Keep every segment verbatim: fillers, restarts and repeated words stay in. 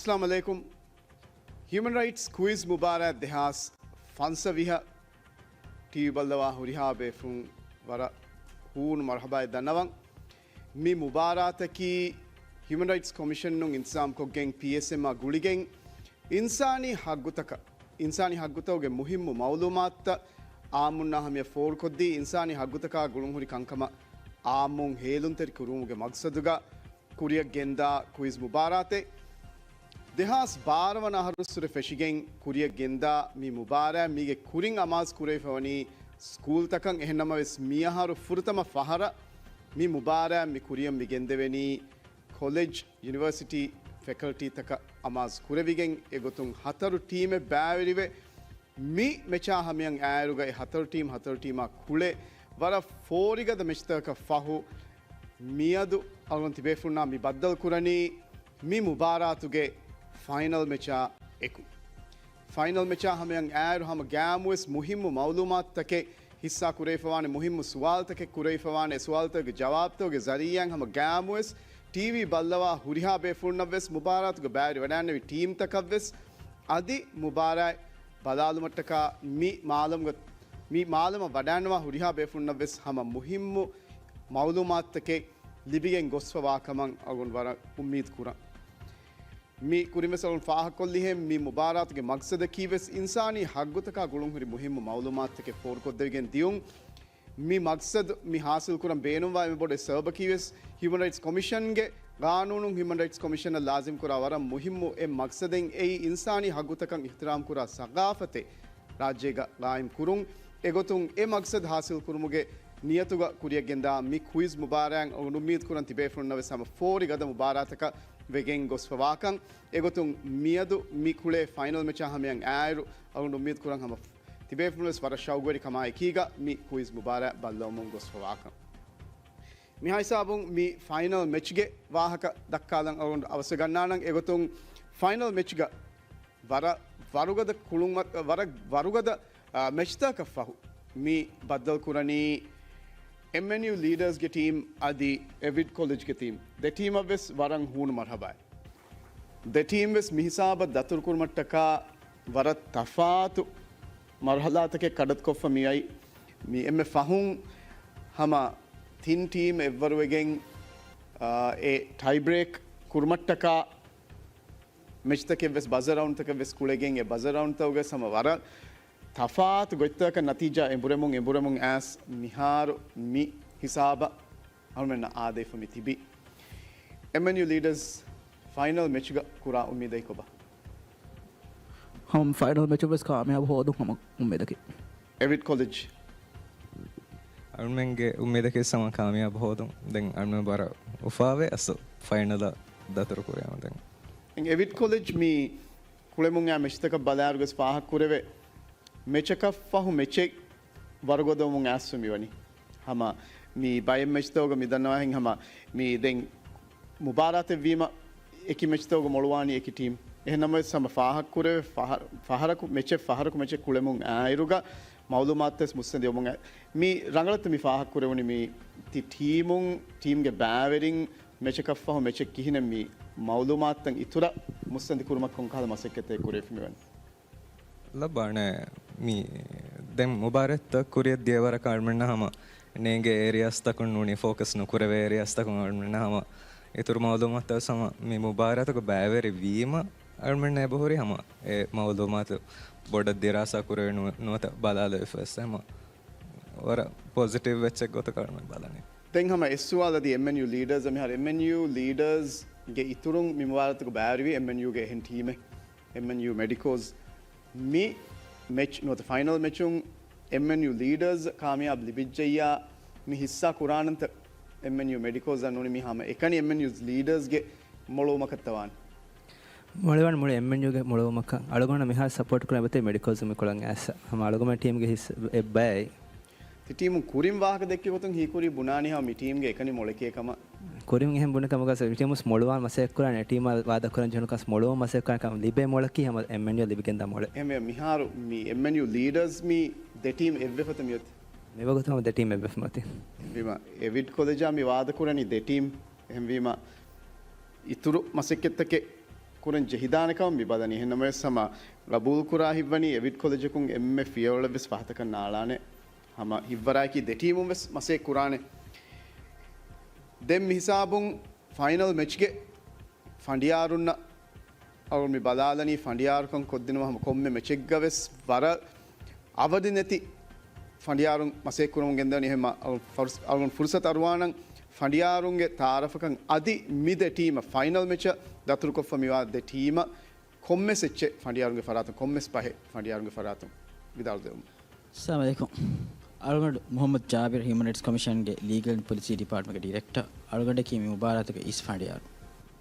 އައްސަލާމު ޢަލައިކުމް. ހިއުމަން ރައިޓްސް ކުއިޒް މުބާރާތް ދެހާސް ފަންސަވީހަށް ޓީވީ ބައްލަވާ ހުރިހާ ބޭފުޅުން ވަރަށް ހޫނު މަރުޙަބާއެއް ދަންނަވަން. މި މުބާރާތަކީ ހިއުމަން ރައިޓްސް ކޮމިޝަނުން އިންތިޒާމްކޮށްގެން ޕީއެސްއެމްއާ ގުޅިގެން އިންސާނީ ޙައްގުތަކަށް، އިންސާނީ ޙައްގުތަކުގެ މުހިއްމު މަޢުލޫމާތުތައް އާއްމުންނާ ހަމަޔަށް ފޯރުކޮށްދީ، އިންސާނީ ޙައްގުތަކާ ގުޅުންހުރި ކަންކަމަށް އާއްމުން ހޭލުންތެރި ކުރުމުގެ މަޤްޞަދުގަ ކުރިއަށް ގެންދާ ކުއިޒް މުބާރާތެއް. ދެހާސް ބާރަ ވަނަ އަހަރުއްސުރެ ފެށިގެން ކުރިއަށް ގެންދާ މި މުބާރާތް މީގެ ކުރިން އަމާޒު ކުރެވިފަވަނީ ސްކޫލްތަކަށް. އެހެންނަމަވެސް، މިއަހަރު ފުރަތަމަ ފަހަރަށް މި މުބާރާތް މި ކުރިއަށް މި ގެންދެވެނީ ކޮލެޖް، ޔުނިވަރސިޓީ، ފެކަލްޓީތަކަށް އަމާޒު ކުރެވިގެން، އެގޮތުން ހަތަރު ޓީމެއް ބައިވެރިވެ، މި މެޗާ ހަމަޔަށް އާއިރުގަ އެ ހަތަރު ޓީމް، ހަތަރު ޓީމާ ކުޅެ ވަރަށް ފޯރިގަދަ މެޗްތަކަކަށް ފަހު، މިއަދު އަޅުގަނޑު ތިބޭފުޅުންނާ މި ބައްދަލު ކުރަނީ މި މުބާރާތުގެ ފައިނަލް މެޗާ އެކު. ފައިނަލް މެޗާ ހަމަޔަށް އާއިރު ހަމަ ގާއްމުވެސް މުހިއްމު މައުލޫމާތުތަކެއް ހިއްސާ ކުރެވިފަވާނެ، މުހިއްމު ސުވާލުތަކެއް ކުރެވިފަވާނެ، އެ ސުވާލުތަކުގެ ޖަވާބުތަކުގެ ޒަރީއާއިން ހަމަ ގާއްމުވެސް ޓީވީ ބައްލަވާ ހުރިހާ ބޭފުޅުންނަށްވެސް މުބާރާތުގަ ބައިވެރިވަޑައިންނެވި ޓީމްތަކަށްވެސް އަދި މުބާރާތް ބަލާލުމަށްޓަކާ މި މާލަމުގަ، މި މާލަމަށް ވަޑައިންނަވާ ހުރިހާ ބޭފުޅުންނަށްވެސް ހަމަ މުހިއްމު މައުލޫމާތުތަކެއް ލިބިގެން ގޮސްފަވާކަމަށް އަޅުގަނޑު ވަރަށް އުއްމީދު ކުރަން. މި ކުރިންވެސް އަޅުން ފާހަގަކޮށްލިހެން މި މުބާރާތުގެ މަގްސަދަކީވެސް އިންސާނީ ހައްގުތަކާ ގުޅުންހުރި މުހިއްމު މައުލޫމާތުތަކެއް ފޯރުކޮށްދެވިގެން ދިޔުން. މި މަގްސަދު މި ހާސިލްކުރަން ބޭނުންވާ އެންމެ ބޮޑު ސަބަބަކީވެސް ހިއުމަން ރައިޓްސް ކޮމިޝަންގެ ގާނޫނުން ހިއުމަން ރައިޓްސް ކޮމިޝަނަށް ލާޒިމްކުރާ ވަރަށް މުހިއްމު އެއް މަގްސަދެއް އެއީ އިންސާނީ ހައްގުތަކަށް އިޙްތިރާމްކުރާ ސަގާފަތެއް ރާއްޖޭގަ ގާއިމް ކުރުން. އެގޮތުން އެ މަގްސަދު ހާސިލްކުރުމުގެ ނިޔަތުގަ ކުރިއަށްގެންދާ މި ކުއިޒް މުބާރާތް އަޅުގަނޑު އުއްމީދުކުރަން ތިބޭފުޅުންނަށްވެސް ހަމަ ފޯރި ގަދަ މުބާރާތަކަށް ވެގެން ގޮސްފަވާކަން. އެގޮތުން މިއަދު މި ކުޅޭ ފައިނަލް މެޗާ ހަމަޔަށް އާއިރު އަޅުގަނޑު އުއްމީދުކުރަން ހަމަ ތިބޭފުޅުންވެސް ވަރަށް ޝައުގުވެރިކަމާއެކީގަ މި ކުއިޒް މުބާރާތް ބައްލަވަމުން ގޮސްފަވާކަން. މިހާ ހިސާބުން މި ފައިނަލް މެޗްގެ ވާހަކަ ދައްކާލަން އަޅުގަނޑު އަވަސްވެގަންނާނަން. އެގޮތުން ފައިނަލް މެޗްގަ ވަރަށް ވަރުގަދަ ކުޅުން، ވަރަށް ވަރުގަދަ، އާ، މެޗްތަކަށް ފަހު މި ބައްދަލު ކުރަނީ އެމްއެންޔޫ ލީޑަރސްގެ ޓީމް އަދި އެވިޑް ކޮލެޖްގެ ޓީމް. ދެ ޓީމަށްވެސް ވަރަށް ހޫނު މަރުޙަބާއެއް. ދެ ޓީމްވެސް މިހިސާބަށް ދަތުރުކުރުމަށްޓަކާ ވަރަށް ތަފާތު މަރުޙަލާތަކެއް ކަޑައްތުކޮށްފަ މިއައީ. މި އެންމެ ފަހުން ހަމަ ތިން ޓީމް އެއްވަރުވެގެން، އާ، އެ ޓައިބްރޭކް ކުރުމަށްޓަކާ މެޗްތަކެއްވެސް ބަޒަރ ރައުންޑްތަކެއްވެސް ކުޅެގެން އެ ބަޒަރ ރައުންޑްތަކުގަސް ހަމަ ވަރަށް ތަފާތު ގޮތްތަކަށް ނަތީޖާ އެނބުރެމުން އެނބުރެމުން އައިސް މިހާރު މި ހިސާބަށް އަޅުމެންނަށް އާދެވިފަ މި ތިބީ. އެމްއެންޔޫ ލީޑަރސް ފައިނަލް މެޗްގަ ކުރާ އުއްމީދަކީ ކޮބާ؟ ހަމަ ފައިނަލް މެޗަށްވެސް ކާމިޔާބު ހޯދުން ހަމަ އުއްމީދަކީ. އެވިޑް ކޮލެޖް. އަޅުމެންގެ އުއްމީދަކީ ހަމަ ކާމިޔާބު ހޯދުން. ދެން އަޅުމެން ވަރަށް އުފާވޭ އަސްލު ފައިނަލަށް ދަތުރު ކުރެވުން ދެން. އެވިޑް ކޮލެޖް މި ކުޅެމުން އާ މެޗްތަކަށް ބަލާއިރުގަސް ފާހަގަކުރެވޭ މެޗަކަށްފަހު މެޗެއް ވަރުގަދަވަމުން އައިސްފަ މިވަނީ. ހަމަ މި ބައެއް މެޗްތަކުގަ މި ދަންނަވާހެން ހަމަ މި ދެން މުބާރާތެއްވީމަ އެކި މެޗްތަކުގަ މޮޅުވާނީ އެކި ޓީމް. އެހެންނަމަވެސް ހަމަ ފާހަގަކުރެވޭ ފަހަ-، ފަހަރަކު މެޗެއް ފަހަރަކު މެޗެއް ކުޅެމުން އާއިރުގަ މައުލޫމާތުވެސް މުއްސަނދިވަމުން އައި-، މި ރަނގަޅަށް މި ފާހަގަކުރެވުނީ މި ތި ޓީމުން، ޓީމްގެ ބައިވެރިން މެޗަކަށްފަހު މެޗެއް ކިހިނެއް މި މައުލޫމާތުތައް އިތުރަށް މުއްސަނދި ކުރުމަށް ކޮންކަހަލަ މަސައްކަތެއް ކުރެވިފަ މިވަނީ؟ ލައްބާނެ. މި ދެން މުބާރާތްތައް ކުރިއަށް ދިޔަ ވަރަކަށް އަޅުމެންނަށް ހަމަ ނޭނގޭ އޭރިއާސްތަކުން ނޫނީ ފޯކަސް ނުކުރެވޭ އޭރިއާސްތަކުން އަޅުމެންނަށް ހަމަ އިތުރު މައުލޫމާތުތައް ހަމަ މި މުބާރާތުގަ ބައިވެރި ވީމަ އަޅުމެންނަށް އެބަހުރި ހަމަ އެ މައުލޫމާތު ބޮޑަށް ދިރާސާ ކުރެވޭ ނު-، ނުވަތަ ބަލާލެވިފަ ވެސް ހަމަ ވަރަށް ޕޮޒިޓިވް އެއްޗެއް ގޮތަކަށް އަޅުމެން ބަލަނީ. ދެން ހަމަ އެއް ސުވާލަށް އަދި އެމްއެންޔޫ ލީޑަރސް މިހާރު އެމްއެންޔޫ ލީޑަރސްގެ އިތުރުން މި މުބާރާތުގަ ބައިވެރިވީ އެމްއެންޔޫގެ އެހެން ޓީމެއް. އެމްއެންޔޫ މެޑިކޯސް މި މެޗް ނުވަތަ ފައިނަލް މެޗުން އެމްއެންޔޫ ލީޑަރސް ކާމިޔާބު ލިބިއްޖެއްޔާ މި ހިއްސާ ކުރާނަންތަ؟ އެމްއެންޔޫ މެޑިކޯސްއަށް ނޫނީ މި ހަމަ އެކަނި އެމްއެންޔޫ ލީޑަރސްގެ މޮޅުވުމަކަށްތަ ވާނެ؟ މޮޅިވަން މުޅި އެމްއެންޔޫގެ މޮޅުވުމަކަށް އަޅުގަނޑަށް މިހާރު ސަޕޯޓް ކުރަން އެބަތި މެޑިކޯސް މި ކޮޅަށް އައިސް ހަމަ އަޅުގަނޑު ޓީމްގެ ހިސް އެއްބައި. ތި ޓީމުން ކުރިން ވާހަކަ ދެއްކި ގޮތުން ހީކުރީ ބުނާނީ ހަމަ މި ޓީމްގެ އެކަނި މޮޅެކޭ ކަމަށް. ކުރިން އެހެން ބުނި ކަމުގަސް ޓީމުސް މޮޅުވާން މަސައްކަތް ކުރާނެ ޓީމާ ވާދަ ކުރަން ޖެހުނުކަސް މޮޅުވަން މަސައްކަތް ކުރާނެ ކަމަށް ލިބޭ މޮޅަކީ ހަމަ އެމްއެންޔޫ ލިބިގެންދާ މޮޅެއް. އެހެންވެ މިހާރު މި އެމްއެންޔޫ ލީޑަރސް މި ދެ ޓީމް އެއްވެފަތަ މިއޮތީ؟ މިވަގުތު ހަމަ ދެ ޓީމް އެއްވެފަ މިއޮތީ. ވީމަ އެވިޑް ކޮލެޖާ މި ވާދަ ކުރަނީ ދެ ޓީމް. އެހެންވީމަ އިތުރު މަސައްކަތްތަކެއް ކުރަން ޖެހިދާނެ ކަމަށް މި ބަލަނީ. އެހެން ނަމަވެސް ހަމަ ގަބޫލު ކުރާ ހިތްވަނީ އެވިޓް ކޮލެޖަކުން އެންމެ ފިޔަވަޅަށް ވެސް ފަހަތަކަށް ނާޅާނެ. ހަމަ ހިތްވަރާއެކީ ދެ ޓީމުން ވެސް މަސައްކަތް ކުރާނެ. ދެން މި ހިސާބުން ފައިނަލް މެޗްގެ ފަނޑިޔާރުންނަށް އަޅު މި ބަލާލަނީ ފަނޑިޔާރުކަން ކޮށްދިނުމަށް ހަމަ ކޮންމެ މެޗެއްގަ ވެސް ވަރަށް އަވަދި ނެތި ފަނޑިޔާރުން މަސައްކަތް ކުރަމުން ގެންދަވަނީ. އެހެން މަ-، އަޅު ފަރުސް-، އަޅުގަނޑު ފުރުސަތު އަރުވާނަން ފަނޑިޔާރުންގެ ތައާރަފަކަށް އަދި މި ދެ ޓީމަށް ފައިނަލް މެޗަށް ދަތުރުކޮށްފަ މިވާ ދެ ޓީމަށް ކޮންމެސް އެއްޗެއް ފަނޑިޔާރުންގެ ފަރާތުން، ކޮންމެސް ޕަހެއް ފަނޑިޔާރުންގެ ފަރާތުން ވިދާޅު ދެވުމަށް. އައްސަލާމު ޢަލައިކުމް. އަޅުގަނޑު މުޙައްމަދު ޖާބިރު، ހިއުމަން ރައިޓްސް ކޮމިޝަންގެ ލީގަލް އެންޑް ޕޮލިސީ ޑިޕާޓްމަންޓްގެ ޑިރެކްޓަރ. އަޅުގަނޑަކީ މި މުބާރާތުގެ އިސް ފަނޑިޔާރު.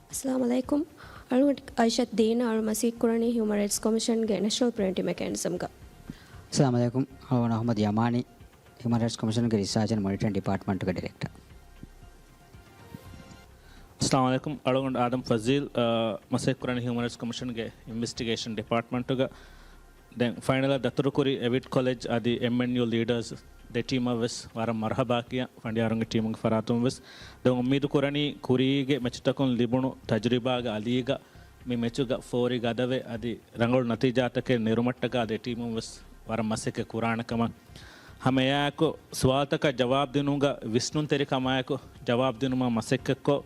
އައްސަލާމު ޢަލައިކުމް. އަޅުގަނޑު އައިޝަތު ދީނާ. އަޅު މަސައްކަތް ކުރަނީ ހިއުމަން ރައިޓްސް ކޮމިޝަންގެ ނެޝަނަލް ޕްރިވެންޓިވް މެކޭނިޒަމްގަ. އައްސަލާމު ޢަލައިކުމް. އަޅުގަނޑު އަޙްމަދު ޔަމާނީ، ހިއުމަން ރައިޓްސް ކޮމިޝަންގެ ރިސާޗް އެންޑް މޮނިޓަރިން ޑިޕާޓްމަންޓުގެ ޑިރެކްޓަރ. އައްސަލާމު ޢަލައިކުމް. އަޅުގަނޑު އާދަމް ފަޒީލް، އަ، މަސައްކަތް ކުރަނީ ހިއުމަން ރައިޓްސް ކޮމިޝަންގެ އިންވެސްޓިގޭޝަން ޑިޕާޓްމަންޓުގަ. ދެން ފައިނަލަށް ދަތުރުކުރި އެވިޓް ކޮލެޖް އަދި އެމްއެންޔޫ ލީޑަރސް ދެ ޓީމަށް ވެސް ވަރަށް މަރުޙަބާ ކިޔަން ފަނޑިޔާރުންގެ ޓީމުންގެ ފަރާތުން ވެސް. ދެން އުއްމީދު ކުރަނީ ކުރީގެ މެޗުތަކުން ލިބުނު ތަޖުރިބާގެ އަލީގަ މި މެޗުގަ ފޯރި ގަދަވެ އަދި ރަނގަޅު ނަތީޖާތަކެއް ނެރުމަށްޓަކާ ދެ ޓީމުން ވެސް ވަރަށް މަސައްކަތް ކުރާނެ ކަމަށް. ހަމަ އެއާއެކު ސުވާލުތަކަށް ޖަވާބު ދިނުމުގަ ވިސްނުންތެރިކަމާއެކު ޖަވާބު ދިނުމަށް މަސައްކަތްކޮށް،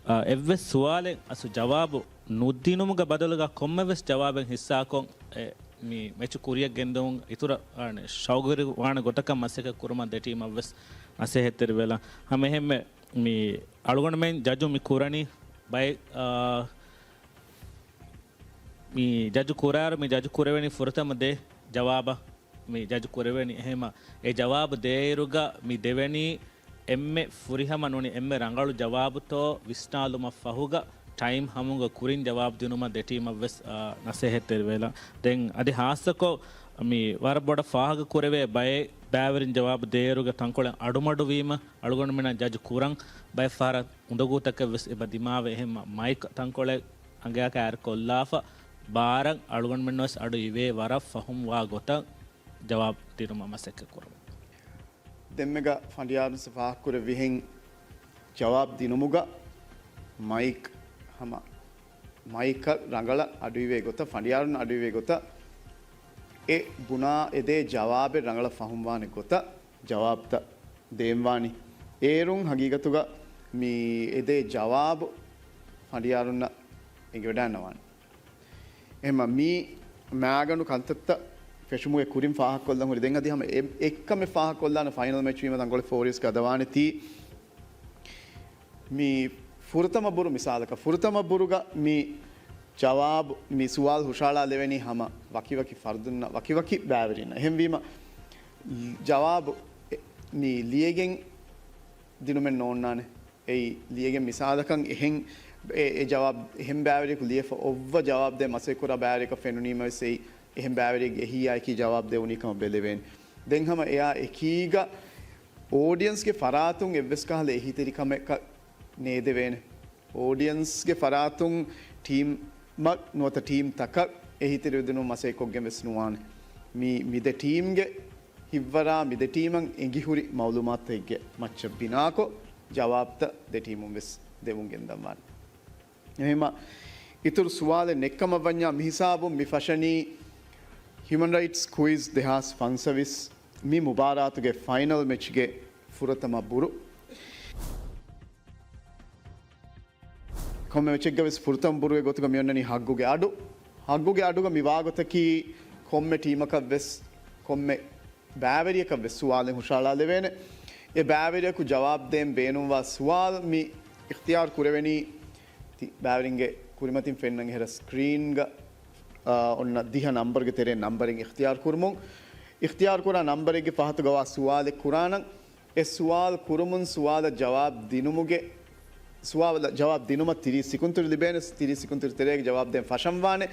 އަ، އެއްވެސް ސުވާލެއް އަސް ޖަވާބު ނުދިނުމުގެ ބަދަލުގަ ކޮންމެވެސް ޖަވާބެއް ހިއްސާކޮށް، އެ، މި މެޗު ކުރިއަށް ގެންދެވުން އިތުރަށް، އާނެ، ޝައުގުވެރިވާނެ ގޮތަކަށް މަސައްކަތް ކުރުމަށް ދެ ޓީމަށް ވެސް ނަސޭހަތްތެރިވެލަން. ހަމަ އެހެންމެ މި އަޅުގަނޑުމެން ޖަޖު މި ކުރަނީ ބައެއް، އާ، މި ޖަޖު ކުރާއިރު މި ޖަޖު ކުރެވެނީ ފުރަތަމަ ދޭ ޖަވާބަށް. މި ޖަޖު ކުރެވެނީ. އެހެމަ އެ ޖަވާބު ދޭއިރުގަ މި ދެވެނީ އެންމެ ފުރިހަމަ ނޫނީ އެންމެ ރަނގަޅު ޖަވާބުތޯ ވިސްނާލުމަށް ފަހުގަ ޓައިމް ހަމުގަ ކުރިން ޖަވާބު ދިނުމަށް ދެ ޓީމަށް ވެސް، އާ، ނަސޭހަތްތެރިވެލަން. ދެން އަދި ހާއްސަކޮށް މި ވަރަށް ބޮޑަށް ފާހަގަ ކުރެވޭ ބައެއް ބައިވެރިން ޖަވާބު ދޭއިރުގަ ތަންކޮޅެއް އަޑުމަޑުވީމަ އަޅުގަނޑުމެންނަށް ޖަޖު ކުރަން ބައެއް ފަހަރަށް އުނދަގޫތަކެއް ވެސް އެބަ ދިމާވެ. އެހެން މަ-، މައިކް ތަންކޮޅެއް އަނގަޔަކަށް އައިރު ކޮށްލާފަ ބާރަށް އަޅުގަނޑުމެންނަށް ވެސް އަޑު އިވޭ ވަރަށް ފަހުމްވާ ގޮތަށް ޖަވާބު ދިނުމަށް މަސައްކަތް ކުރަމުން. ދެންމެގަ ފަނޑިޔާރުން ފާހަގަކުރެއްވިހެން ޖަވާބު ދިނުމުގަ މައިކް ހަމަ މައިކަށް ރަނގަޅަށް އަޑުއިވޭ ގޮތަށް، ފަނޑިޔާރުން އަޑުއިވޭ ގޮތަށް އެ ބުނާ އެދޭ ޖަވާބެއް ރަނގަޅަށް ފަހުމްވާނެ ގޮތަށް ޖަވާބުތައް ދޭންވާނީ. އޭރުން ހަގީގަތުގަ މި އެދޭ ޖަވާބު ފަނޑިޔާރުންނަށް އެނގިވަޑައިންނަވާނެ. އެހެމަ މީ މާގަނޑު ކަންތައްތައް ފެށުމުގެ ކުރިން ފާހަގަކޮށްލަން ހުރި. ދެން އަދި ހަމަ އެ-، އެއްކަމެއް ފާހަގަކޮށްލާނެ ފައިނަލް މެޗް ވީމަ ތަންކޮޅެއް ފޯރިވެސް ގަދަވާނެތީ. މި ފުރަތަމަ ބުރު މިސާލަކަށް، ފުރަތަމަ ބުރުގަ މި ޖަވާބު، މި ސުވާލު ހުށައަޅާލެވެނީ ހަމަ ވަކިވަކި ފަރުދުންނަށް، ވަކިވަކި ބައިވެރިންނަށް. އެހެންވީމަ ޖަވާބު އެ-، މި ލިޔެގެން ދިނުމެއް ނޯންނާނެ. އެއީ ލިޔެގެން މިސާލަކަށް އެހެން އެ، އެ ޖަވާބު އެހެން ބައިވެރިޔަކު ލިޔެފަ އޮއްވަ ޖަވާބު ދޭ މަސައްކަތް ކުރާ ބައިވެރިޔަކަށް ފެނުނީމަ ވެސް އެއީ އެހެން ބައިވެރިޔެއްގެ އެހީއާއެކީ ޖަވާބު ދެވުނީ ކަމަށް ބެލެވޭނެ. ދެން ހަމަ އެއާ އެކީގަ އޯޑިއަންސްގެ ފަރާތުން އެއްވެސް ކަހަލަ އެހީތެރިކަމަކަށް ނޭދެވޭނެ. އޯޑިއަންސްގެ ފަރާތުން ޓީމަށް ނުވަތަ ޓީމްތަކަށް އެހީތެރިވެދިނުމަށް މަސައްކަތްކޮށްގެން ވެސް ނުވާނެ. މި، މި ދެ ޓީމްގެ ހިތްވަރާ މި ދެ ޓީމަށް އެނގިހުރި މައުލޫމާތުތަކެއްގެ މައްޗަށް ބިނާކޮށް ޖަވާބުތައް ދެ ޓީމުން ވެސް ދެވުން ގެންދަންވާނެ. އެހެމަ އިތުރު ސުވާލެއް ނެއްކަމަށް ވަންޏާ މިހިސާބުން މި ފަށަނީ ހިއުމަން ރައިޓްސް ކުއިޒް ދެހާސް ފަންސަވީސް މި މުބާރާތުގެ ފައިނަލް މެޗްގެ ފުރަތަމަ ބުރު. ކޮންމެ މެޗެއްގަ ވެސް ފުރަތަމަ ބުރުގެ ގޮތުގަ މިއޮންނަނީ ހައްގުގެ އަޑު. ހައްގުގެ އަޑުގަ މި ވާގޮތަކީ ކޮންމެ ޓީމަކަށް ވެސް، ކޮންމެ ބައިވެރިޔަކަށް ވެސް ސުވާލެއް ހުށައަޅާލެވޭނެ. އެ ބައިވެރިޔަކު ޖަވާބު ދޭން ބޭނުންވާ ސުވާލު މި އިޚްތިޔާރު ކުރެވެނީ ތި-، ބައިވެރިންގެ ކުރިމަތިން ފެންނަން އެހެރަސް ސްކްރީންގަ، އާ، އޮންނަ ދިހަ ނަންބަރުގެ ތެރޭ ނަންބަރެއް އިޚްތިޔާރު ކުރުމުން. އިޚްތިޔާރު ކުރާ ނަންބަރެއްގެ ފަހަތުގަ ވާ ސުވާލެއް ކުރާނަން. އެ ސުވާލު ކުރުމުން ސުވާލަށް ޖަވާބު ދިނުމުގެ، ސުވާލަށް ޖަވާބު ދިނުމަށް ތިރީސް ސިކުންތުރި ލިބޭނެ. ތިރީސް ސިކުންތުރި ތެރޭގަ ޖަވާބު ދޭން ފަށަންވާނެ.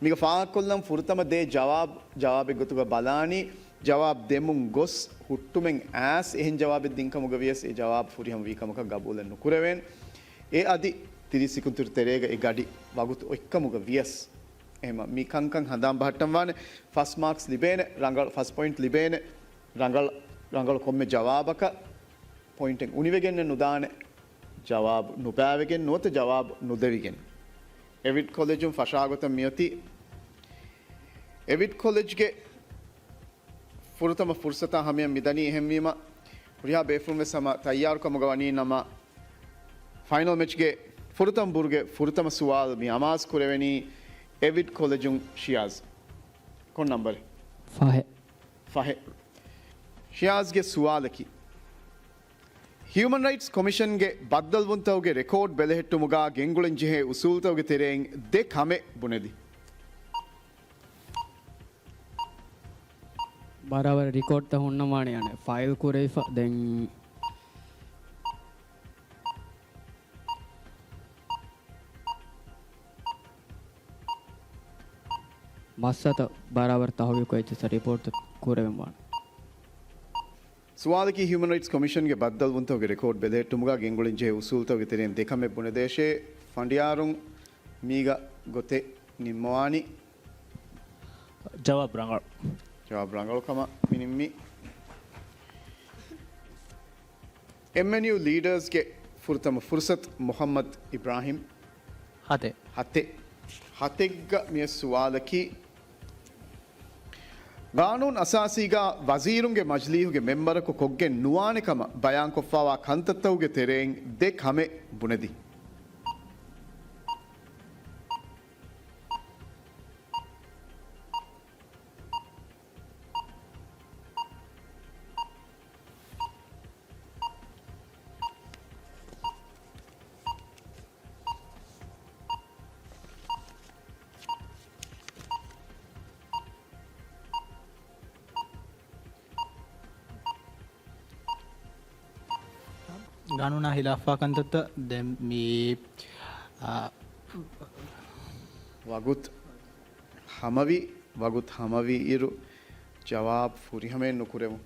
މީގަ ފާހަގަކޮށްލަން ފުރަތަމަ ދޭ ޖަވާބު، ޖަވާބެއް ގޮތުގަ ބަލާނީ، ޖަވާބު ދެމުން ގޮސް ހުއްޓުމެއް އައިސް އެހެން ޖަވާބެއް ދިން ކަމުގަ ވިޔަސް އެ ޖަވާބު ފުރިހަމަ ވީ ކަމަކަށް ގަބޫލެއް ނުކުރެވޭނެ. އެ އަދި ތިރީސް ސިކުންތުރި ތެރޭގަ އެ ގަޑި ވަގުތު އޮތްކަމުގަ ވިޔަސް. އެހެމަ މި ކަންކަން ހަނދާން ބަހައްޓަންވާނެ. ފަސް މާކްސް ލިބޭނެ، ރަނގަޅު ފަސް ޕޮއިންޓް ލިބޭނެ. ރަނގަޅު، ރަނގަޅު ކޮންމެ ޖަވާބަކަށް ޕޮއިންޓެއް އުނިވެގެންނެއް ނުދާނެ. ޖަވާބު ނުބައިވެގެން ނުވަތަ ޖަވާބު ނުދެވިގެން. އެވިޓް ކޮލެޖުން ފަށާގޮތަށް މިއޮތީ. އެވިޓް ކޮލެޖްގެ ފުރަތަމަ ފުރުސަތާ ހަމަޔަށް މިދަނީ. އެހެންވީމަ، ހުރިހާ ބޭފުޅުން ވެސް ހަމަ ތައްޔާރު ކަމުގަ ވަނީ ނަމަ، ފައިނަލް މެޗްގެ ފުރަތަމަ ބުރުގެ ފުރަތަމަ ސުވާލު މި އަމާޒު ކުރެވެނީ އެވިޓް ކޮލެޖުން ޝިޔާޒް. ކޮން ނަންބަރެއް؟ ފަހެއް. ފަހެއް. ޝިޔާޒްގެ ސުވާލަކީ، ހިއުމަން ރައިޓްސް ކޮމިޝަންގެ ބައްދަލުވުންތަކުގެ ރެކޯޑް ބެލެހެއްޓުމުގަ ގެންގުޅެން ޖެހޭ އުސޫލުތަކުގެ ތެރެއިން ދެ ކަމެއް ބުނެދި. ބަރާބަރަށް ރިކޯޑްތައް ހުންނަވާނެ އަނެއް ފައިލް ކުރެވިފަ. ދެން މައްސަތައް ބަރާބަރަށް ތަހުގީގު އެއްޗިއްސަށް ރިޕޯޓްތައް ކުރެވެން ވާނެ. ސުވާލަކީ، ހިއުމަން ރައިޓްސް ކޮމިޝަންގެ ބައްދަލުވުންތަކުގެ ރެކޯޑް ބެލެހެއްޓުމުގަ ގެންގުޅެން ޖެހޭ އުސޫލުތަކުގެ ތެރެއިން ދެ ކަމެއް ބުނެދޭށޭ. ފަނޑިޔާރުން މީގަ ގޮތެއް ނިންމަވާނީ. ޖަވާބު ރަނގަޅު. ޖަވާބު ރަނގަޅު ކަމަށް މި ނިންމީ. އެމްއެންޔޫ ލީޑަރސްގެ ފުރަތަމަ ފުރުސަތު މުޙައްމަދު އިބްރާހިމް. ހަތެއް. ހަތެއް. ހަތެއްގަ މި ސުވާލަކީ، ގާނޫނު އަސާސީގަ ވަޒީރުންގެ މަޖިލީހުގެ މެމްބަރަކު ކޮށްގެން ނުވާނެ ކަމަށް ބަޔާންކޮށްފައިވާ ކަންތައްތަކުގެ ތެރެއިން ދެ ކަމެއް ބުނެދި. ގާނޫނާ ހިލާފްވާ ކަންތައްތައް ދެން މި، އާ، ވަގުތު ހަމަވި، ވަގުތު ހަމަވި އިރު ޖަވާބު ފުރިހަމައެއް ނުކުރެވުން.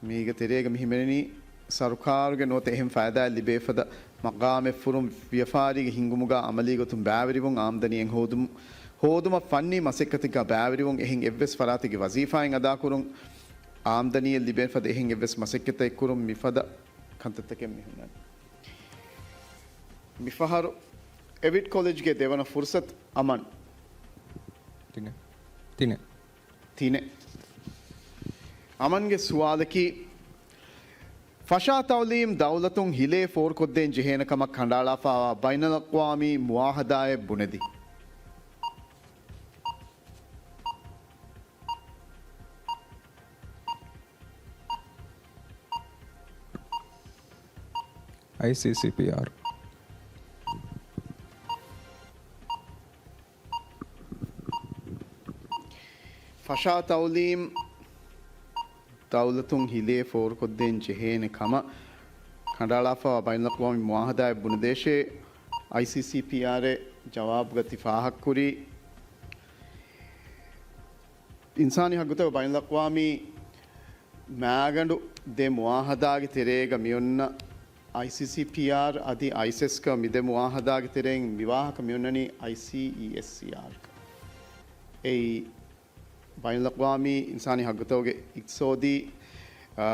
މީގެ ތެރޭގަ މި ހިމެނެނީ ސަރުކާރުގެ ނުވަތަ އެހެން ފައިދާއެއް ލިބޭ ފަދަ މަގާމެއް ފުރުން ވިޔަފާރީގެ ހިންގުމުގަ އަމަލީ ގޮތުން ބައިވެރިވުން، އާމްދަނީއެއް ހޯދުމު، ހޯދުމަށް ފަންނީ މަސައްކަތެއްގަ ބައިވެރިވުން، އެހެން އެއްވެސް ފަރާތެއްގެ ވަޒީފާއެއް އަދާކުރުން، އާމްދަނީއެއް ލިބޭން ފަދަ އެހެން އެއްވެސް މަސައްކަތެއް ކުރުން މިފަދަ ކަންތައްތަކެއް މި ހުންނަނީ. މިފަހަރު އެވިޓް ކޮލެޖްގެ ދެވަނަ ފުރުސަތު އަމަން. ތިނެއް. ތިނެއް. ތިނެއް. އަމަންގެ ސުވާލަކީ، ފަށާ ތައުލީމް ދައުލަތުން ހިލޭ ފޯރުކޮށްދޭން ޖެހޭނެ ކަމަށް ކަނޑައަޅާފައިވާ ބައިނަލްއަޤްވާމީ މުއާހަދާއެއް ބުނެދި. އައިސީސީޕީއާރް. ފަށާ ތައުލީމް ދައުލަތުން ހިލޭ ފޯރުކޮށްދޭން ޖެހޭނެ ކަމަށް ކަނޑައަޅާފައިވާ ބައިނަލްއަޤްވާމީ މުއާހަދާއެއް ބުނެދޭށޭ. އައިސީސީޕީއާރް އެ ޖަވާބުގަ ތި ފާހަގަކުރީ، އިންސާނީ ހައްގުތައް ބައިނަލްއަޤްވާމީ މާގަނޑު ދެ މުއާހަދާގެ ތެރޭގަ މިއޮންނަ އައިސީސީޕީއާރް އަދި އައިސެސްގަ މި ދެ މުއާހަދާގެ ތެރެއިން މިވާހަކަ މިއޮންނަނީ އައިސީއީއެސްސީއާރްގަ. އެއީ ބައިނަލްއަޤްވާމީ އިންސާނީ ހައްގުތަކުގެ އިޤްތިޞާދީ، އާ،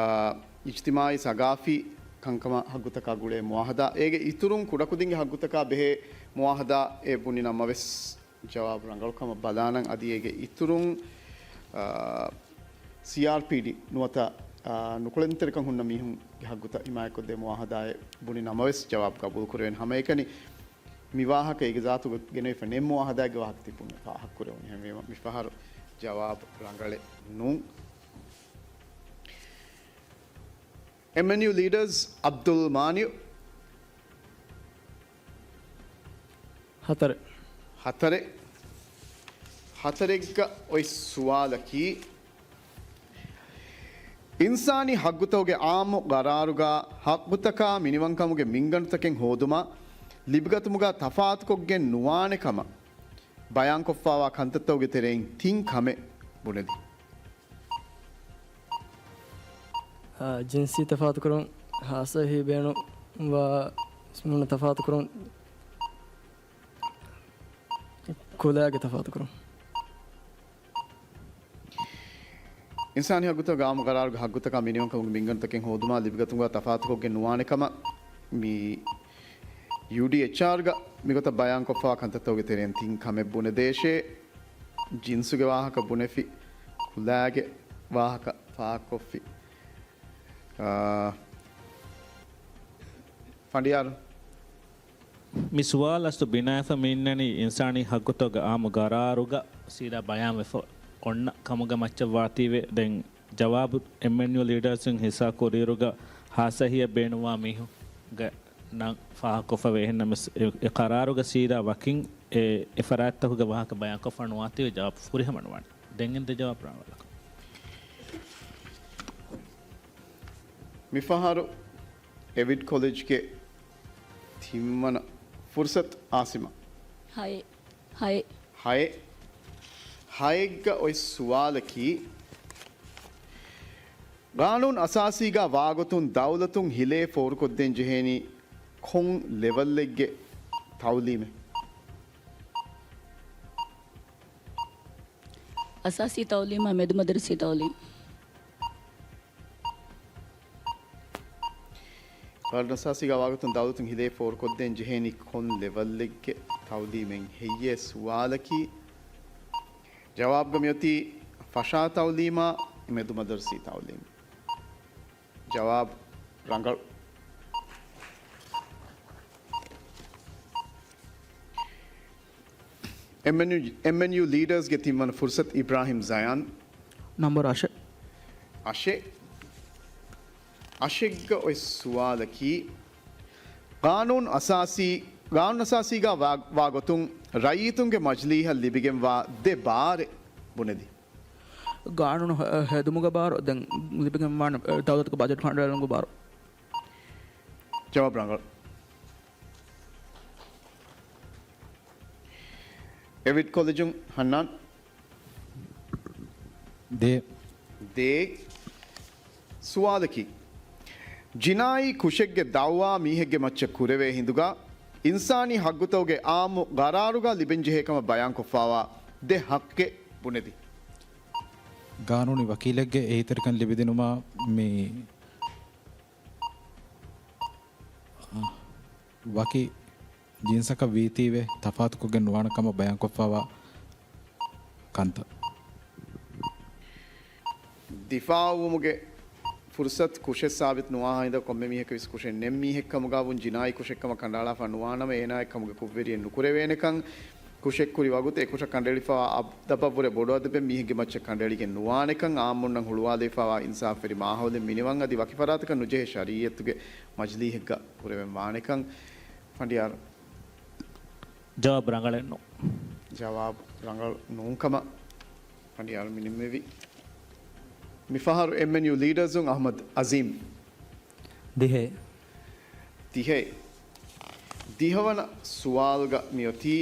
އިޖްތިމާޢީ ސަގާފީ ކަންކަމަށް ހައްގުތަކާ ގުޅޭ މުއާހަދާ. އޭގެ އިތުރުން ކުޑަކުދިންގެ ހައްގުތަކާ ބެހޭ މުއާހަދާއެއް ބުނި ނަމަވެސް، ޖަވާބު ރަނގަޅު ކަމަށް ބަލާނަން. އަދި އޭގެ އިތުރުން، އާ، ސީއާރްޕީޑީ ނުވަތަ، އާ، ނުކުޅެދުންތެރިކަން ހުންނަ މީހުންގެ ހައްގުތައް ހިމާޔަތްކޮށްދޭ މުއާހަދާއެއް ބުނި ނަމަވެސް، ޖަވާބު ގަބޫލުކުރެވޭނެ. ހަމައެކަނި މި ވާހަކަ އޭގެ ޒާތުގަ ގެނެވިފަ ނެތް މުއާހަދާގެ ވާހަކަ ތި ބުނި ފާހަގަކުރެވުނީ. އެހެންވީމަ، މިފަހަރު ޖަވާބު ރަނގަޅެއް ނޫން. އެމްއެންޔޫ ލީޑަރސް އަބްދުލް މާނިއު. ހަތަރެއް. ހަތަރެއް. ހަތަރެއްގަ އޮތް ސުވާލަކީ، އިންސާނީ ހައްގުތަކުގެ އާއްމު ގަރާރުގަ ހައްގުތަކާ މިނިވަންކަމުގެ މިންގަނޑުތަކެއް ހޯދުމަށް ލިބިގަތުމުގަ ތަފާތުކޮށްގެން ނުވާނެ ކަމަށް ބަޔާންކޮށްފައިވާ ކަންތައްތަކުގެ ތެރެއިން ތިން ކަމެއް ބުނެދި. އާ، ޖިންސީ ތަފާތުކުރުން، ހާއްސަ އެހީ ބޭނުންވާ މީހުންނަށް ތަފާތުކުރުން، ކުލައިގެ ތަފާތުކުރުން. އިންސާނީ ހައްގުތަކުގެ އާއްމު ގަރާރުގެ ހައްގުތަކާ މިނިވަންކަމުގެ މިންގަނޑުތަކެއް ހޯދުމަށް ލިބިގަތުމުގަ ތަފާތުކޮށްގެން ނުވާނެ ކަމަށް މި ޔޫޑީއެޗްއާރްގަ މިގޮތަށް ބަޔާންކޮށްފަވާ ކަންތައްތަކުގެ ތެރެއިން ތިން ކަމެއް ބުނެދޭށޭ. ޖިންސުގެ ވާހަކަ ބުނެފި، ކުލާގެ ވާހަކަ ފާހަގަކޮށްފި. އާ، ފަނޑިޔާރު. މި ސުވާލު އަސްލު ބިނާވެފަ މި އިންނަނީ އިންސާނީ ހައްގުތަކުގެ އާއްމު ގަރާރުގަ ސީދާ ބަޔާންވެފަ އޮންނަ ކަމުގެ މައްޗަށް ވާތީވެ. ދެން ޖަވާބު އެމްއެންޔޫ ލީޑަރސް ހިއްސާ ކުރިއިރުގަ ހާއްސަ އެހީއެއް ބޭނުންވާ މީހުންގެ ނަން ފާހަގަކޮށްފަވޭ. އެހެންނަމަވެސް އެ، އެ ޤަރާރުގަ ސީދާ ވަކިން އެ، އެ ފަރާތްތަކުގެ ވާހަކަ ބަޔާންކޮށްފަ ނުވާތީވެ ޖަވާބު ފުރިހަމަ ނުވާނެ. ދެން އެންދެ ޖަވާބު ރާވަޅަކަށް. މިފަހަރު އެވިޓް ކޮލެޖްގެ ތިންވަނަ ފުރުސަތު އާސިމާ. ހައެއް. ހައެއް. ހައެއް. ހައެއްގަ އޮތް ސުވާލަކީ، ގާނޫނު އަސާސީގަ ވާގޮތުން ދައުލަތުން ހިލޭ ފޯރުކޮށްދޭން ޖެހޭނީ ކޮން ލެވަލްއެއްގެ ތައުލީމެއް؟ އަސާސީ ތައުލީމާ މެދުމަދަރުސީ ތައުލީމް. ގާނޫނު އަސާސީގަ ވާގޮތުން ދައުލަތުން ހިލޭ ފޯރުކޮށްދޭން ޖެހޭނީ ކޮން ލެވަލްއެއްގެ ތައުލީމެއް ހެއްޔޭ ސުވާލަކީ؟ ޖަވާބުގަ މިއޮތީ ފަށާ ތައުލީމާ މެދުމަދަރުސީ ތައުލީމް. ޖަވާބު ރަނގަޅު. އެމްއެންޔޫ، އެމްއެންޔޫ ލީޑަރސްގެ ތިންވަނަ ފުރުސަތު އިބްރާހިމް ޒަޔާން. ނަންބަރު އަށެއް. އަށެއް. އަށެއްގަ އޮތް ސުވާލަކީ، ގާނޫނު އަސާސީ، ގާނޫނު އަސާސީގަ ވާ، ވާގޮތުން ރައްޔިތުންގެ މަޖިލީހަށް ލިބިގެންވާ ދެ ބާރެއް ބުނެދީ. ގާނޫނު ހެ-، ހެދުމުގެ ބާރު، ދެން ލިބިގެންވާނެ، އެ، ދައުލަތުގެ ބަޖެޓް ކަނޑައެޅުމުގެ ބާރު. ޖަވާބު ރަނގަޅު. އެވިޓް ކޮލެޖުން ހަންނާން. ދޭ. ދޭ. ސުވާލަކީ، ޖިނާއީ ކުށެއްގެ ދައުވާ މީހެއްގެ މައްޗަށް ކުރެވޭ ހިނދުގަ، އިންސާނީ ހައްގުތަކުގެ އާއްމު ގަރާރުގަ ލިބެންޖެހޭ ކަމަށް ބަޔާންކޮށްފަވާ ދެ ހައްގެއް ބުނެދި. ގާނޫނީ ވަކީލެއްގެ އެހީތެރިކަން ލިބިދިނުމާ މި ވަކި ޖިންސަކަށް ވީތީވެ ތަފާތުކޮށްގެން ނުވާނެ ކަމަށް ބަޔާންކޮށްފަވާ ކަންތައް. ދިފާއުވުމުގެ ފުރުސަތު ކުށެއް ސާބިތު ނުވާހާ ހިނދަށް ކޮންމެ މީހަކަށް ވެސް ކުށެއް ނެތް މީހެއް ކަމުގަ ވުން ޖިނާއީ ކުށެއް ކަމަށް ކަނޑައަޅާފަ ނުވާނަމަ، އޭނާއަށް ކަމުގެ ކުށްވެރިއެއް ނުކުރެވޭނެކަން، ކުށެއް ކުރި ވަގުތު އެ ކުށަށް ކަނޑައެޅިފަވާ އަދަބަށްވުރެ ބޮޑު އަދަބެއް މީހެއްގެ މައްޗަށް ކަނޑައެޅިގެން ނުވާނެކަން، އާއްމުންނަށް ހުޅުވާލެވިފަވާ އިންސާފުވެރި މާހައުލެއް މިނިވަން އަދި ވަކި ފަރާތަކަށް ނުޖެހޭ ޝަރީއަތުގެ މަޖިލީހެއްގަ ކުރެވެން ވާނެކަން. ފަނޑިޔާރު. ޖަވާބު ރަނގަޅެއް ނޫން. ޖަވާބު ރަނގަޅު ނޫންކަމަށް ފަނޑިޔާރު މި ނިންމެވި. މިފަހަރު އެމްއެންޔޫ ލީޑަރުން އަޙްމަދު އަޒީމް. ދިހައެއް. ދިހައެއް. ދިހަވަނަ ސުވާލުގަ މިއޮތީ،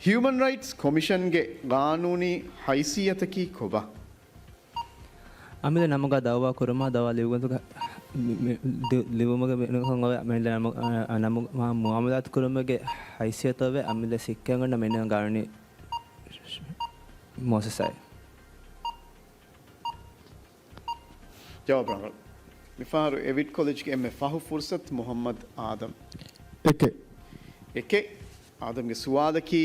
ހިއުމަން ރައިޓްސް ކޮމިޝަންގެ ގާނޫނީ ހައިސިއްޔަތަކީ ކޮބާ؟ އަމިއްލަ ނަމުގަ ދައުވާ ކުރުމާ، ދައުވާ ލިޔުމުގެ މި، މި، ދި، ލިޔުމުގެ މިނުކަން އޮވެ، އަމިއްލަ ނަމު، އަ، ނަމު، މާ، މުއާމަލާތު ކުރުމުގެ ހައިސިއްޔަތު އޮވެ، އަމިއްލަ ސިއްކައިން އޮންނަ މިނިވަން ގާނޫނީ މުއައްސަސާއެއް. ޖަވާބު ރަނގަޅު. މިފަހަރު އެވިޓް ކޮލެޖްގެ އެންމެ ފަހު ފުރުސަތު މުޙައްމަދު އާދަމް. އެކެއް. އެކެއް. އާދަމްގެ ސުވާލަކީ،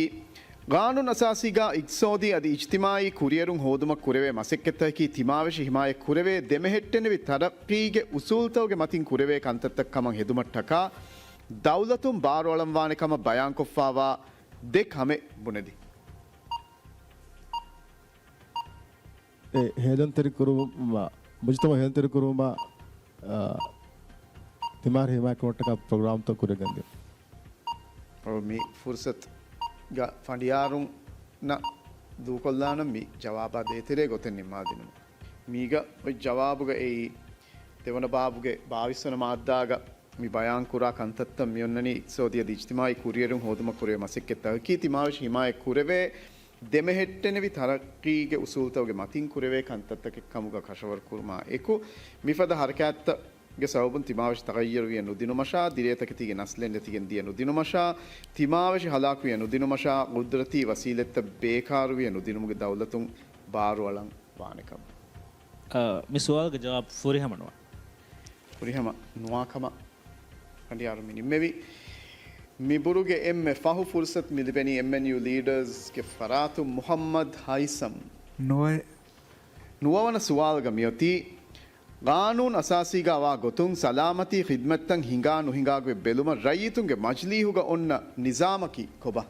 ގާނޫނު އަސާސީގާ އިގްތިސޯދީ އަދި އިޖްތިމާއީ ކުރިއެރުން ހޯދުމަށް ކުރެވޭ މަސައްކަތްތަކަކީ ތިމާވެށި ހިމާޔަތް ކުރެވޭ ދެމެހެއްޓެނިވި ތަރައްޤީގެ އުސޫލުތަކުގެ މަތިން ކުރެވޭ ކަންތައްތައް ކަމަށް ހެދުމަށްޓަކާ ދައުލަތުން ބާރުއަޅަންވާނެ ކަމަށް ބަޔާންކޮށްފާވާ ދެ ކަމެއް ބުނެދި. އެ ހޭލުންތެރިކުރުމަށް، މުޖުތަމަޢު ހޭލުންތެރިކުރުމަށް، އާ، ތިމާރު ހިމާޔަތްކުރުމަށްޓަކާ ޕްރޮގްރާމްތައް ކުރިއަށް ގެންދިޔުން. އަޅު މި ފުރުސަތުގަ ފަނޑިޔާރުންނަށް ދޫކޮށްލާނަން މި ޖަވާބާ ދޭތެރޭ ގޮތެއް ނިންމާދިނުމަށް. މީގަ އޮތް ޖަވާބުގަ އެއީ، ދެވަނަ ބާބުގެ ބާވީސް ވަނަ މާއްދާގަ މި ބަޔާންކުރާ ކަންތައްތައް މިއޮންނަނީ އިޤްތިޞާދީ އަދި އިޖްތިމާޢީ ކުރިއެރުން ހޯދުމަށް ކުރެވޭ މަސައްކަތްތަކަކީ ތިމާވެށި ހިމާޔަތް ކުރެވޭ ދެމެހެއްޓެނިވި ތަރައްޤީގެ އުސޫލުތަކުގެ މަތިން ކުރެވޭ ކަންތައްތަކެއް ކަމުގަ ކަށަވަރު ކުރުމާ އެކު، މިފަދަ ހަރަކާތްތައްގެ ސަބަބުން ތިމާވެށި ތަޣައްޔަރުވިޔަ ނުދިނުމަށާ، ދިރޭތަކެތީގެ ނަސްލެއް ނެތިގެން ދިޔަ ނުދިނުމަށާ، ތިމާވެށި ހަލާކުވިޔަ ނުދިނުމަށާ، ޤުދްރަތީ ވަސީލަތްތައް ބޭކާރުވިޔަ ނުދިނުމުގެ ދައުލަތުން ބާރުއަޅަން ވާނެކަމަށް. އަ، މި ސުވާލުގެ ޖަވާބު ފުރިހަމަ ނުވާ. ފުރިހަމަ ނުވާކަމަށް ފަނޑިޔާރު މި ނިންމެވި. މިބުރުގެ އެންމެ ފަހު ފުރުސަތު މި ލިބެނީ އެމްއެންޔޫ ލީޑަރސްގެ ފަރާތުން މުޙައްމަދު ހައިސަމް. ނުވަ- ނުވަވަނަ ސުވާލުގަ މިއޮތީ، ގާނޫނު އަސާސީގަ ވާ ގޮތުން ސަލާމަތީ ޚިދްމަތްތައް ހިނގާ ނުހިނގާގޮތް ބެލުމަށް ރައްޔިތުންގެ މަޖިލީހުގަ އޮންނަ ނިޒާމަކީ ކޮބާ؟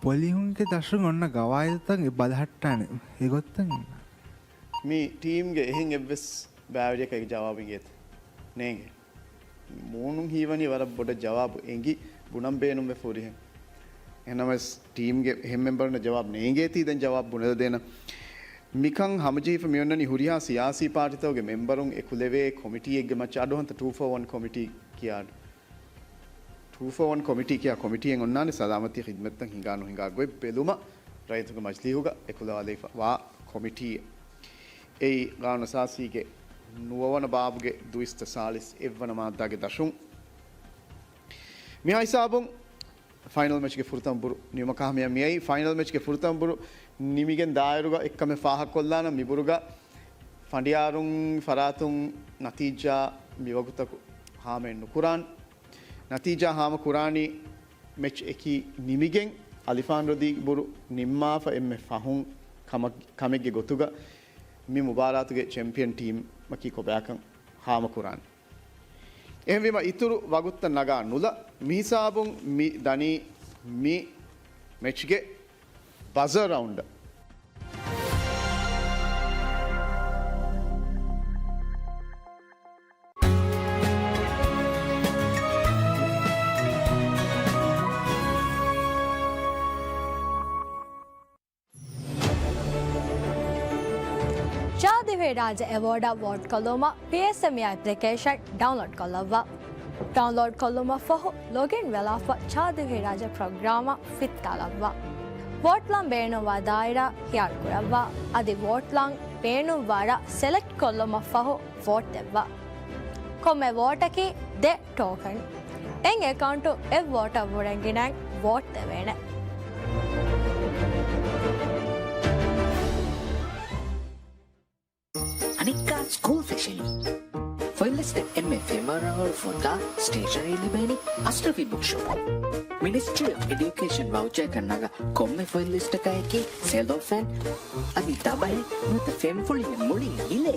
ޕޮލިހުންގެ ދަށުން އޮންނަ ގަވާއިދުތައް އެ ބަލަހައްޓާނެ އެގޮތަށް. މި ޓީމްގެ އެހެން އެއްވެސް ބައިވެރިޔަކަށް އެ ޖަވާބު އިނގޭތަ؟ ނޭނގެ. މޫނުން ހީވަނީ ވަރަށް ބޮޑަށް ޖަވާބު އެނގި ބުނަން ބޭނުންވެފަ ހުރިހެން. އެހެންނަމަވެސް ޓީމްގެ އެހެން މެމްބަރުންނަށް ޖަވާބު ނޭނގޭތީ ދެން ޖަވާބު ބުނެލަދޭނަން. މިކަން ހަމަޖެހިފަ މިއޮންނަނީ ހުރިހާ ސިޔާސީ ޕާޓީތަކުގެ މެމްބަރުން އެކުލެވޭ ކޮމިޓީއެއްގެ މައްޗަށް. އަޑުއަހަންތަ ޓޫ ފޯ ވަން ކޮމިޓީ ކިޔާ. ޓޫ ފޯ ވަން ކޮމިޓީ ކިޔާ ކޮމިޓީއެއް އޮންނާނެ ސަލާމަތީ ޚިދްމަތްތައް ހިނގާ ނުހިނގާ ގޮތް ބެލުމަށް ރައްޔިތުންގެ މަޖިލީހުގަ އެކުލަވާލައިފަ ވާ ކޮމިޓީއެއް. އެއީ ގާނޫނު އަސާސީގެ ނުވަވަނަ ބާބުގެ ދުއިސައްތަ ސާޅީސް އެއްވަނަ މާއްދާގެ ދަށުން. މިހާ ހިސާބުން ފައިނަލް މެޗްގެ ފުރަތަމަ ބުރު ނިމުމަކާ ހަމަޔަށް މިއައީ. ފައިނަލް މެޗްގެ ފުރަތަމަ ބުރު ނިމިގެން ދާއިރުގަ އެއްކަމެއް ފާހަގަކޮށްލާނަން، މިބުރުގަ ފަނޑިޔާރުން ފަރާތުން ނަތީޖާ މިވަގުތަކު ހާމައެއް ނުކުރާން. ނަތީޖާ ހާމަ ކުރާނީ މެޗް އެކީ ނިމިގެން އަލިފާން ރޮދީ ބުރު ނިންމާފަ އެންމެ ފަހުން ކަމަށް، ކަމެއްގެ ގޮތުގަ މި މުބާރާތުގެ ޗެމްޕިއަން ޓީމަކީ ކޮބާކަން ހާމަ ކުރާނެ. އެހެންވީމަ އިތުރު ވަގުތުތައް ނަގާ ނުލާ މިހިސާބުން މި ދަނީ މި މެޗްގެ ބަޒަރ ރައުންޑަށް. ޗާދިވެހިރާއްޖެ އެވޯޑަށް ވޯޓްކޮށްލުމަށް ޕީއެސްއެމްއީ އެޕްލިކޭޝަން ޑައުންލޯޑްކޮށްލައްވާ. ޑައުންލޯޑްކޮށްލުމަށްފަހު ލޮގިން ވެލާފަ ޗާދިވެހިރާއްޖެ ޕްރޮގްރާމަށް ފިއްތާލައްވާ. ވޯޓްލަން ބޭނުންވާ ދާއިރާ ހިޔާރުކުރައްވާ. އަދި ވޯޓްލަން ބޭނުންވާ ރަށް ސެލެކްޓްކޮށްލުމަށްފަހު ވޯޓް ދެއްވާ. ކޮންމެ ވޯޓަކީ ދެ ޓޯކަން. އެއް އެކައުންޓު އެއް ވޯޓަށްވުރެން ގިނައިން ވޯޓް ދެވޭނެ. އަނެއްކާ ސްކޫލް ފެށެނީ. ފޮތް ލިސްޓެއް އެންމެ ފެންވަރާ ހުރި ފޮތާ ސްޓޭޝަނަރީ ލިބޭނީ އަޝްރަފީ ބުކްޝޮޕުން. މިނިސްޓްރީ އޮފް އެޑިއުކޭޝަން ވައުޗަރަކަށް ނަގާ ކޮންމެ ފޮތް ލިސްޓަކާއެކީ ސެލޯފޭން އަދި ދަބަހެއް ނުވަތަ ފެންފުޅިއެއް މުޅިން ހިލޭ.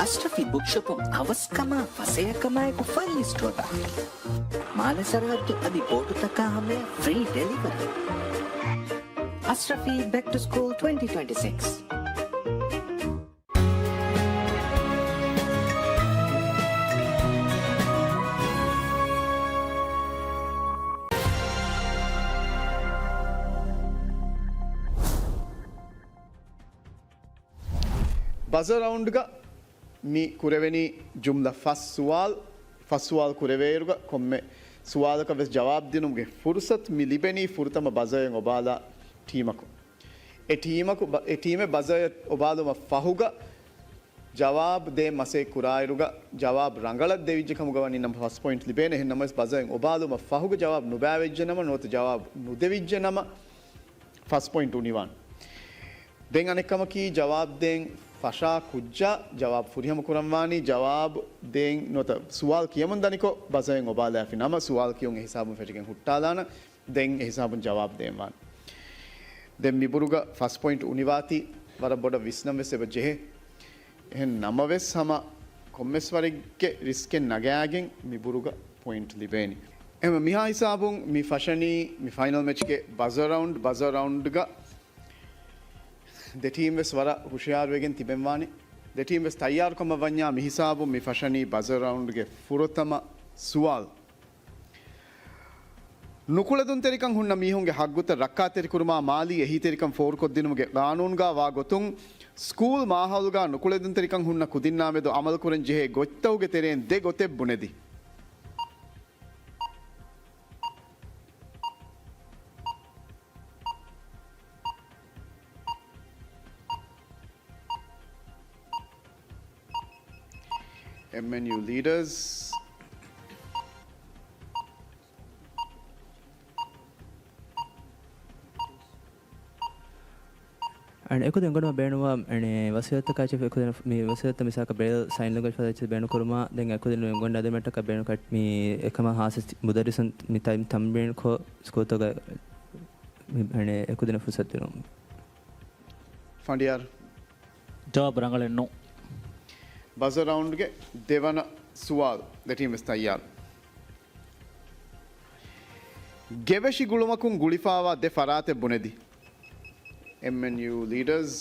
އަޝްރަފީ ބުކްޝޮޕުން އަވަސްކަމާ ފަސޭހަކަމާއެކު ފޮތް ލިސްޓް ހޯދާ. މާލެ ސަރަހައްދު އަދި ބޯޓުތަކާ ހަމަޔަށް ފްރީ ޑެލިވަރީ. އަޝްރަފީ ބެކް ޓު ސްކޫލް ޓްވެންޓީ ޓްވެންޓީ ސިކްސް. ބަޒަރ ރައުންޑްގަ މި ކުރެވެނީ ޖުމްލަ ފަސް ސުވާލު. ފަސް ސުވާލު ކުރެވޭއިރުގަ ކޮންމެ ސުވާލަކަށް ވެސް ޖަވާބު ދިނުމުގެ ފުރުސަތު މި ލިބެނީ ފުރަތަމަ ބަޒަރެއް އޮބާލާ ޓީމަކު. އެ ޓީމަކު ބަ-، އެ ޓީމެއް ބަޒަރެއް އޮބާލުމަށް ފަހުގަ ޖަވާބު ދޭން މަސައްކަތް ކުރާއިރުގަ ޖަވާބު ރަނގަޅަށް ދެވިއްޖެ ކަމުގަ ވަނީ ނަމަ ފަސް ޕޮއިންޓް ލިބޭނެ. އެހެން ނަމަވެސް ބަޒަރެއް އޮބާލުމަށް ފަހުގަ ޖަވާބު ނުބައިވެއްޖެ ނަމަ ނުވަތަ ޖަވާބު ނުދެވިއްޖެ ނަމަ ފަސް ޕޮއިންޓް އުނިވާން. ދެން އަނެއްކަމަކީ، ޖަވާބު ދޭން ފަށާ ކުއްޖާ ޖަވާބު ފުރިހަމަ ކުރަންވާނީ، ޖަވާބު ދޭން ނުވަތަ ސުވާލު ކިޔަމުން ދަނިކޮށް ބަޒަރެއް އޮބާލާފި ނަމަ، ސުވާލު ކިޔުން އެހިސާބުން ފެށިގެން ހުއްޓާލާނަން. ދެން އެހިސާބުން ޖަވާބު ދޭންވާނެ. ދެން މިބުރުގަ ފަސް ޕޮއިންޓް އުނިވާތީ ވަރަށް ބޮޑަށް ވިސްނަން ވެސް އެބަ ޖެހޭ. އެހެން ނަމަވެސް، ހަމަ ކޮންމެސް ވަރެއްގެ ރިސްކެއް ނަގާގެން މިބުރުގަ ޕޮއިންޓް ލިބޭނީ. އެހެން މިހާ ހިސާބުން މި ފަށަނީ މި ފައިނަލް މެޗްގެ ބަޒަރ ރައުންޑް، ބަޒަރ ރައުންޑްގަ ދެ ޓީމް ވެސް ވަރަށް ހުޝިޔާރުވެގެން ތިބެންވާނެ. ދެ ޓީމް ވެސް ތައްޔާރުކަމަށް ވަންޏާ މިހިސާބުން މި ފަށަނީ ބަޒަރ ރައުންޑްގެ ފުރަތަމަ ސުވާލު. ނުކުޅެދުންތެރިކަން ހުންނަ މީހުންގެ ހައްގުތައް ރައްކާތެރިކުރުމާ މާލީ އެހީތެރިކަން ފޯރުކޮށްދިނުމުގެ ގާނޫނުގާ ވާ ގޮތުން، ސްކޫލް މާހައުލުގާ ނުކުޅެދުންތެރިކަން ހުންނަ ކުދިންނާ މެދު އަމަލުކުރަން ޖެހޭ ގޮތްތަކުގެ ތެރެއިން ދެ ގޮތެއް ބުނެދީ. އެމްއެންޔޫ ލީޑަރސް. އަން އެކުދިން ގޮނޑުމަ ބޭނުންވާ އަނެ ވަސިޔަތަކާ ޗިފް އެކުދިން މި ވަސިޔަތަށް މިސާކަށް ބެލް ސައިން ލޮގަށް ފަދަ އެއްޗެއް ބޭނުން ކުރުމާ ދެން އެކުދިން ގޮނޑު އަދަމެއްޓަކަށް ބޭނުން ކައް މި އެކަމަ ހާސަ މުދައްރިސުން މި ތައި ތަމްރީން ކޮ ސްކޫލްތަކަށް މި އަނެ އެކުދިން ފުރުސަތު ދިނުން. ފަނޑިޔާރު. ޖަވާބު ރަނގަޅެއް ނޫން. ބަޒަރ ރައުންޑްގެ ދެވަނަ ސުވާލު. ދެ ޓީމް ވެސް ތައްޔާރު. ގެވެށި ގުޅުމަކުން ގުޅިފާވާ ދެ ފަރާތެއް ބުނެދި. އެމްއެންޔޫ ލީޑަރސް.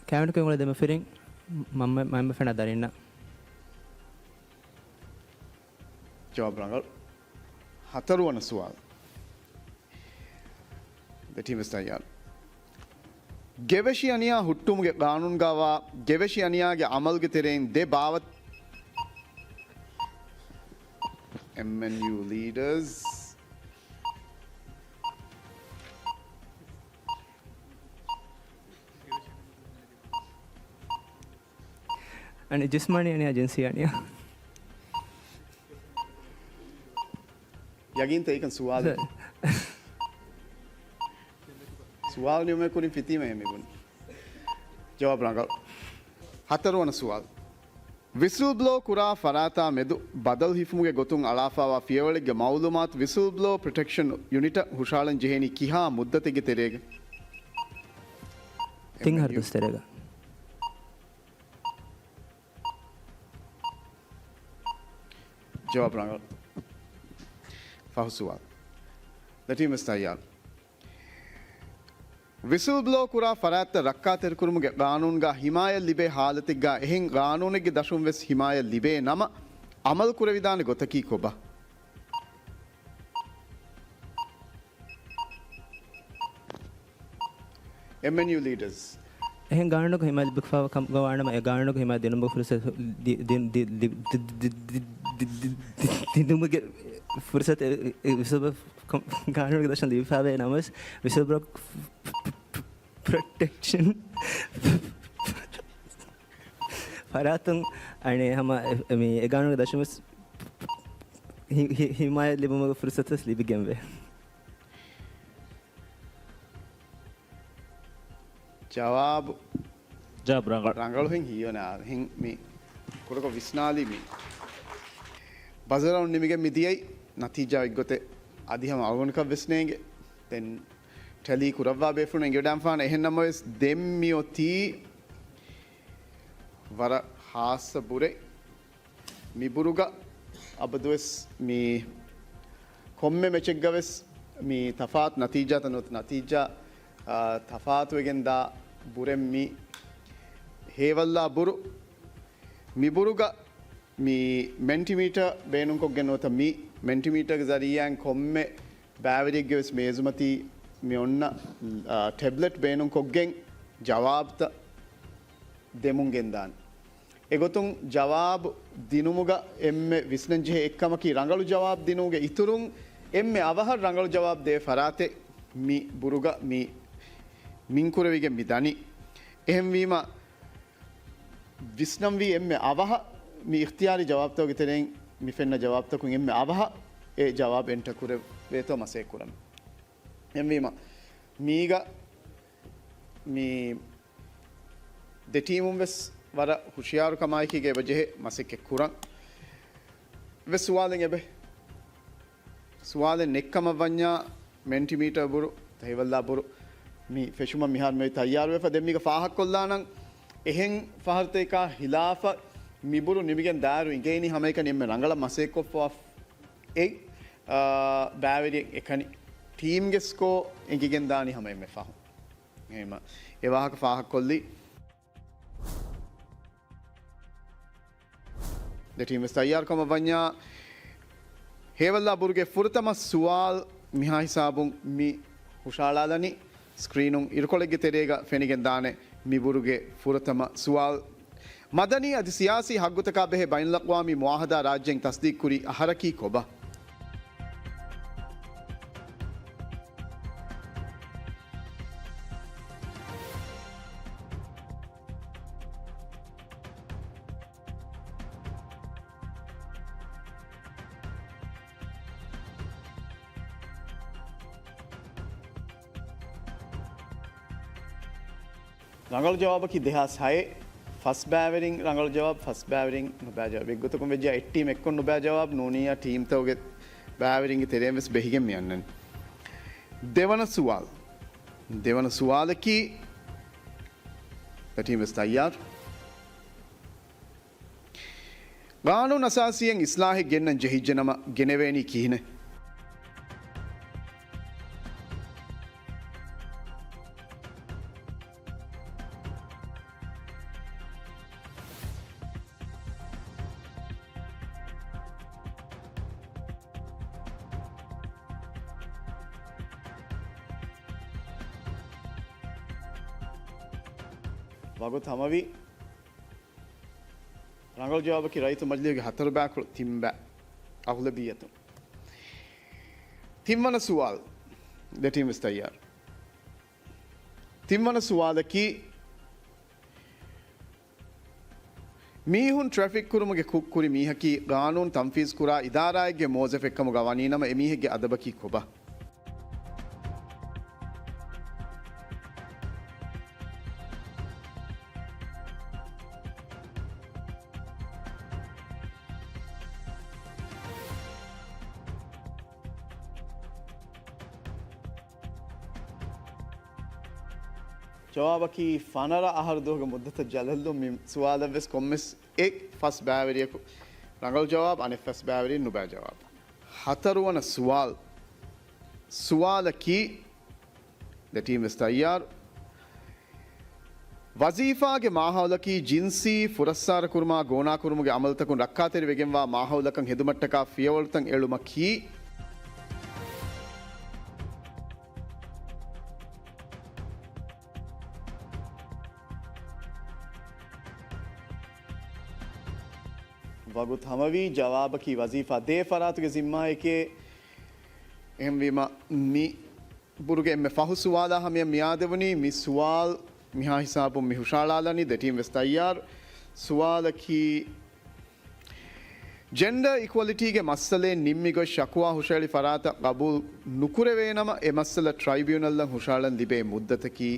ކެމެރާގެ އުޅޭ ދެމަފިރިން މަންމަ، މަންމަ ފެނާ ދަރިންނަށް. ޖަވާބު ރަނގަޅު. ހަތަރުވަނަ ސުވާލު. ދެ ޓީމް ވެސް ތައްޔާރު. ގެވެށި އަނިޔާ ހުއްޓުމުގެ ގާނޫނުގަވާ ގެވެށި އަނިޔާގެ އަމަލުގެ ތެރެއިން ދެ ބާވަތް. އެމްއެންޔޫ ލީޑަރސް. އަނެ ޖިސްމާނީ އަނިޔާ ޖިންސީ އަނިޔާ. ޔަގީންތަ އެކަން ސުވާލެއް؟ ސުވާލު ނިމުމެއް ކުރިން ފިތީމަ އެހެން މިބުން. ޖަވާބު ރަނގަޅު. ހަތަރުވަނަ ސުވާލު. ވިސްލް ބްލޯ ކުރާ ފަރާތާ މެދު ބަދަލު ހިފުމުގެ ގޮތުން އަޅާފާވާ ފިޔަވަޅެއްގެ މައުލޫމާތު ވިސްލް ބްލޯ ޕްރޮޓެކްޝަން ޔުނިޓަށް ހުށަހަޅަން ޖެހޭނީ ކިހާ މުއްދަތެއްގެ ތެރޭގަ؟ ތިން އަހަރު ދުވަސް ތެރޭގަ. ޖަވާބު ރަނގަޅު. ފަހު ސުވާލު. ދެ ޓީމް ވެސް ތައްޔާރު. ވިސްލް ބްލޯ ކުރާ ފަރާތްތައް ރައްކާތެރިކުރުމުގެ ގާނޫނުގަ ހިމާޔަތް ލިބޭ ހާލަތެއްގަ އެހެން ގާނޫނެއްގެ ދަށުން ވެސް ހިމާޔަތް ލިބޭ ނަމަ، އަމަލު ކުރެވިދާނެ ގޮތަކީ ކޮބާ؟ އެމްއެންޔޫ ލީޑަރސް. އެހެން ގާނޫނުގަ ހިމާޔަތް ލިބިފައިވާ ކަމަކަށް ވާނަމަ، އެ ގާނޫނުގަ ހިމާޔަތް ދިނުމުގެ ފުރުސަތު ދި-، ދި-، ދި-، ދި-، ދި-، ދި-، ދި-، ދި-، ދި-، ދި-، ދިނުމުގެ ފުރުސަތު އެ، އެ، ވިސްލް ބްލޯ ކޮ-، ގާނޫނުގެ ދަށުން ލިބިފައިވޭ ނަމަވެސް، ވިސްލް ބްލޯ ޕްރޮޓެކްޝަން ފަރާތުން އަނެއް ހަމަ އެ، މި އެ ގާނޫނުގެ ދަށުން ވެސް ހި-، ހި-، ހިމާޔަތް ލިބުމުގެ ފުރުސަތު ވެސް ލިބިގެންވޭ. ޖަވާބު. ޖަވާބު ރަނގަޅު. ރަނގަޅު ހެން ހީވަނާ ހެން މި ކުޑަކޮށް ވިސްނާލީ މި. ބަޒަރ ރައުންޑް ނިމިގެން މި ދިޔައީ ނަތީޖާ އެއްގޮތެއް އަދި ހަމަ އަޅުގަނޑަކަށް ވެސް ނޭނގެ. ދެން ޓެލީ ކުރައްވާ ބޭފުޅުން އެނގިވަޑައިފާނަ އެހެން ނަމަވެސް ދެން މި އޮތީ ވަރަށް ހާއްސަ ބުރެއް. މި ބުރުގަ އަބަދުވެސް މި ކޮންމެ މެޗެއްގަ ވެސް މި ތަފާތު ނަތީޖާތައް ނުވަތަ ނަތީޖާ، އާ، ތަފާތުވެގެން ދާ ބުރެއް މި ހޭވައްލާ ބުރު. މި ބުރުގަ މި މެންޓިމީޓަރ ބޭނުންކޮށްގެން ނުވަތަ މި މެންޓިމީޓަރގެ ޒަރީއާއިން ކޮންމެ ބައިވެރިއެއްގެ ވެސް މޭޒުމަތީ މި އޮންނަ، އާ، ޓެބްލެޓް ބޭނުންކޮށްގެން ޖަވާބުތައް ދެމުން ގެންދާނެ. އެގޮތުން ޖަވާބު ދިނުމުގަ އެންމެ ވިސްނަންޖެހޭ އެއްކަމަކީ ރަނގަޅު ޖަވާބު ދިނުމުގެ އިތުރުން އެންމެ އަވަހަށް ރަނގަޅު ޖަވާބު ދޭ ފަރާތެއް މި ބުރުގަ މި މިންކުރެވިގެން މި ދަނީ. އެހެންވީމަ، ވިސްނަންވީ އެންމެ އަވަހަށް މި އިޚްތިޔާރީ ޖަވާބުތަކުގެ ތެރެއިން މި ފެންނަ ޖަވާބުތަކުން އެންމެ އަވަހަށް އެ ޖަވާބު އެންޓަރ ކުރެވޭތޯ މަސައްކަތް ކުރަން. އެހެންވީމަ، މީގަ މި ދެ ޓީމުން ވެސް ވަރަށް ހުޝިޔާރުކަމާއެކީގަ އެބަޖެހޭ މަސައްކަތް ކުރަން. އެއްވެސް ސުވާލެއް އެބަ؟ ސުވާލެއް ނެތްކަމަށް ވަންޏާ، މެންޓިމީޓަރ ބުރު، ހޭވައްލާ ބުރު، މި ފެށުމަށް މިހާރު މި ތައްޔާރުވެފަ. ދެން މީގަ ފާހަގަކޮށްލާނަން، އެހެން ފަހަރުތަކާ ހިލާފަށް މި ބުރު ނިމިގެން ދާއިރު އިނގޭނީ ހަމައެކަނި އެންމެ ރަނގަޅަށް މަސައްކަތްކޮށްފަ އެއް، އާ، ބައިވެރިއެއް އެކަނި. ޓީމްގެ ސްކޯ އެނގިގެން ދާނީ ހަމަ އެންމެ ފަހުން. އެހެންވީމަ، އެ ވާހަކަ ފާހަގަކޮށްލީ. ދެ ޓީމް ވެސް ތައްޔާރުކަމަށް ވަންޏާ، ހޭވައްލާ ބުރުގެ ފުރަތަމަ ސުވާލު މިހާ ހިސާބުން މި ހުށަހަޅާލަނީ. ސްކްރީނުން އިރުކޮޅެއްގެ ތެރޭގަ ފެނިގެން ދާނެ މި ބުރުގެ ފުރަތަމަ ސުވާލު. މަދަނީ އަދި ސިޔާސީ ހައްގުތަކާ ބެހޭ ބައިނަލްއަޤްވާމީ މުއާހަދާ ރާއްޖޭން ތަސްދީޤުކުރި އަހަރަކީ ކޮބާ؟ ރަނގަޅު ޖަވާބަކީ ދެހާސް ހައެއް. ފަސް ބައިވެރިން ރަނގަޅު ޖަވާބު، ފަސް ބައިވެރިން ނުބައި ޖަވާބު. އެއްގޮތަކުން ވެއްޖެ އެއް ޓީމް އެއްކޮށް ނުބައި ޖަވާބު ނޫނިއްޔާ ޓީމްތަކުގެ ބައިވެރިންގެ ތެރެއިން ވެސް ބެހިގެން މި އަންނަނީ. ދެވަނަ ސުވާލު. ދެވަނަ ސުވާލަކީ، ދެ ޓީމް ވެސް ތައްޔާރު. ގާނޫނު އަސާސީއަށް އިސްލާހެއް ގެންނަން ޖެހިއްޖެ ނަމަ، ގެނެވޭނީ ކިހިނެއް؟ ވަގުތު ހަމަވި. ރަނގަޅު ޖަވާބަކީ ރައްޔިތު މަޖިލީހުގެ ހަތަރު ބައިކުޅަ ތިން ބައި އަޣުލަބިއްޔަތުން. ތިންވަނަ ސުވާލު. ދެ ޓީމް ވެސް ތައްޔާރު. ތިންވަނަ ސުވާލަކީ، މީހުން ޓްރެފިކް ކުރުމުގެ ކުށް ކުރި މީހަކީ ގާނޫނު ތަންފީޒު ކުރާ އިދާރާއެއްގެ މުވައްޒަފެއް ކަމުގަ ވަނީ ނަމަ، އެ މީހެއްގެ އަދަބަކީ ކޮބާ؟ ޖަވާބަކީ ފަނަރަ އަހަރު ދުވަހުގެ މުއްދަތަށް ޖަލަށްލުން. މި ސުވާލަށް ވެސް ކޮންމެސް އެއް ފަސް ބައިވެރިޔަކު ރަނގަޅު ޖަވާބު، އަނެއް ފަސް ބައިވެރި ނުބައި ޖަވާބު. ހަތަރުވަނަ ސުވާލު. ސުވާލަކީ، ދެ ޓީމް ވެސް ތައްޔާރު. ވަޒީފާގެ މާހައުލަކީ ޖިންސީ ފުރައްސާރަ ކުރުމާ ގޯނާ ކުރުމުގެ އަމަލުތަކުން ރައްކާތެރިވެގެންވާ މާހައުލަކަށް ހެދުމަށްޓަކާ ފިޔަވަޅުތައް އެޅުމަކީ. ވަގުތު ހަމަވީ. ޖަވާބަކީ ވަޒީފާ ދޭ ފަރާތުގެ ޒިންމާއެކޭ. އެހެންވީމަ، މި ބުރުގެ އެންމެ ފަހު ސުވާލާ ހަމަޔަށް މިއާދެވުނީ. މި ސުވާލު މިހާ ހިސާބުން މި ހުށައަޅާލަނީ. ދެ ޓީމް ވެސް ތައްޔާރު. ސުވާލަކީ، ޖެންޑަރ އިކުއަލިޓީގެ މައްސަލައެއް ނިންމި ގޮތް ޝަކުވާ ހުށަހެޅި ފަރާތަށް ގަބޫލު ނުކުރެވޭނަމަ، އެ މައްސަލަ ޓްރައިބިއުނަލްއަށް ހުށަހަޅަން ލިބޭ މުއްދަތަކީ.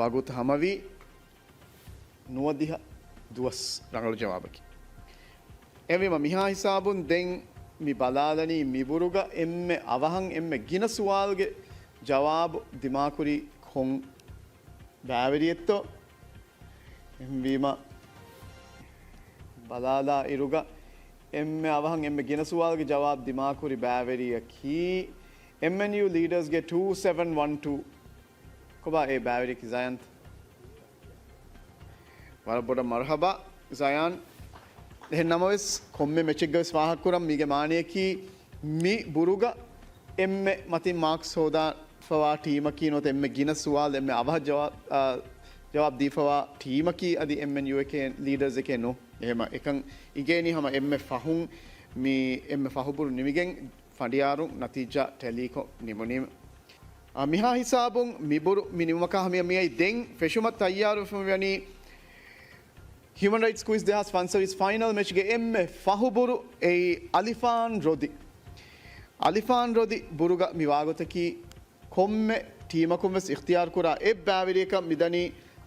ވަގުތު ހަމަވީ. ނުވަދިހަ ދުވަސް ރަނގަޅު ޖަވާބަކީ. އެހެންވީމަ، މިހާ ހިސާބުން ދެން މި ބަލާލަނީ މިބުރުގަ އެންމެ އަވަހަށް އެންމެ ގިނަ ސުވާލުގެ ޖަވާބު ދިމާކުރީ ކޮން ބައިވެރިއެއްތޯ؟ އެހެންވީމަ، ބަލާލާ އިރުގަ އެންމެ އަވަހަށް އެންމެ ގިނަ ސުވާލުގެ ޖަވާބު ދިމާކުރި ބައިވެރިޔަކީ އެމްއެންޔޫ ލީޑަރސްގެ ޓޫ ސެވަން ވަން ޓޫ. ކޮބާ އެ ބައިވެރިޔަކީ ޒަޔާންތް؟ ވަރަށް ބޮޑަށް މަރުހަބާ ޒަޔާން. އެހެން ނަމަވެސް، ކޮންމެ މެޗެއްގަވެސް ފާހަގަކުރަން މީގެ މާނަޔަކީ، މި ބުރުގަ އެންމެ މަތިން މާކްސް ހޯދާފަވާ ޓީމަކީ ނުވަތަ އެންމެ ގިނަ ސުވާލު އެންމެ އަވަހަށް ޖަވާ-، އާ، ޖަވާބު ދީފަވާ ޓީމަކީ އަދި އެމްއެންޔޫ އެކޭ، ލީޑަރސް އެކޭ ނޫން. އެހެމަ އެކަން އިނގޭނީ ހަމަ އެންމެ ފަހުން މި އެންމެ ފަހުބުރު ނިމިގެން ފަނޑިޔާރުން ނަތީޖާ ޓެލީކޮށް ނިމުނީމަ. އާ، މިހާ ހިސާބުން މިބުރު މި ނިމުމަކާ ހަމަޔަށް މިއައި ދެން ފެށުމަށް ތައްޔާރުވެފަ މިވަނީ ހިއުމަން ރައިޓްސް ކުއިޒް ދެހާސް ފަންސަވީސް ފައިނަލް މެޗްގެ އެންމެ ފަހުބުރު އެއީ އަލިފާން ރޮދި. އަލިފާން ރޮދި ބުރުގަ މި ވާގޮތަކީ ކޮންމެ ޓީމަކުން ވެސް އިޚްތިޔާރު ކުރާ އެއް ބައިވެރިޔަކަށް މިދަނީ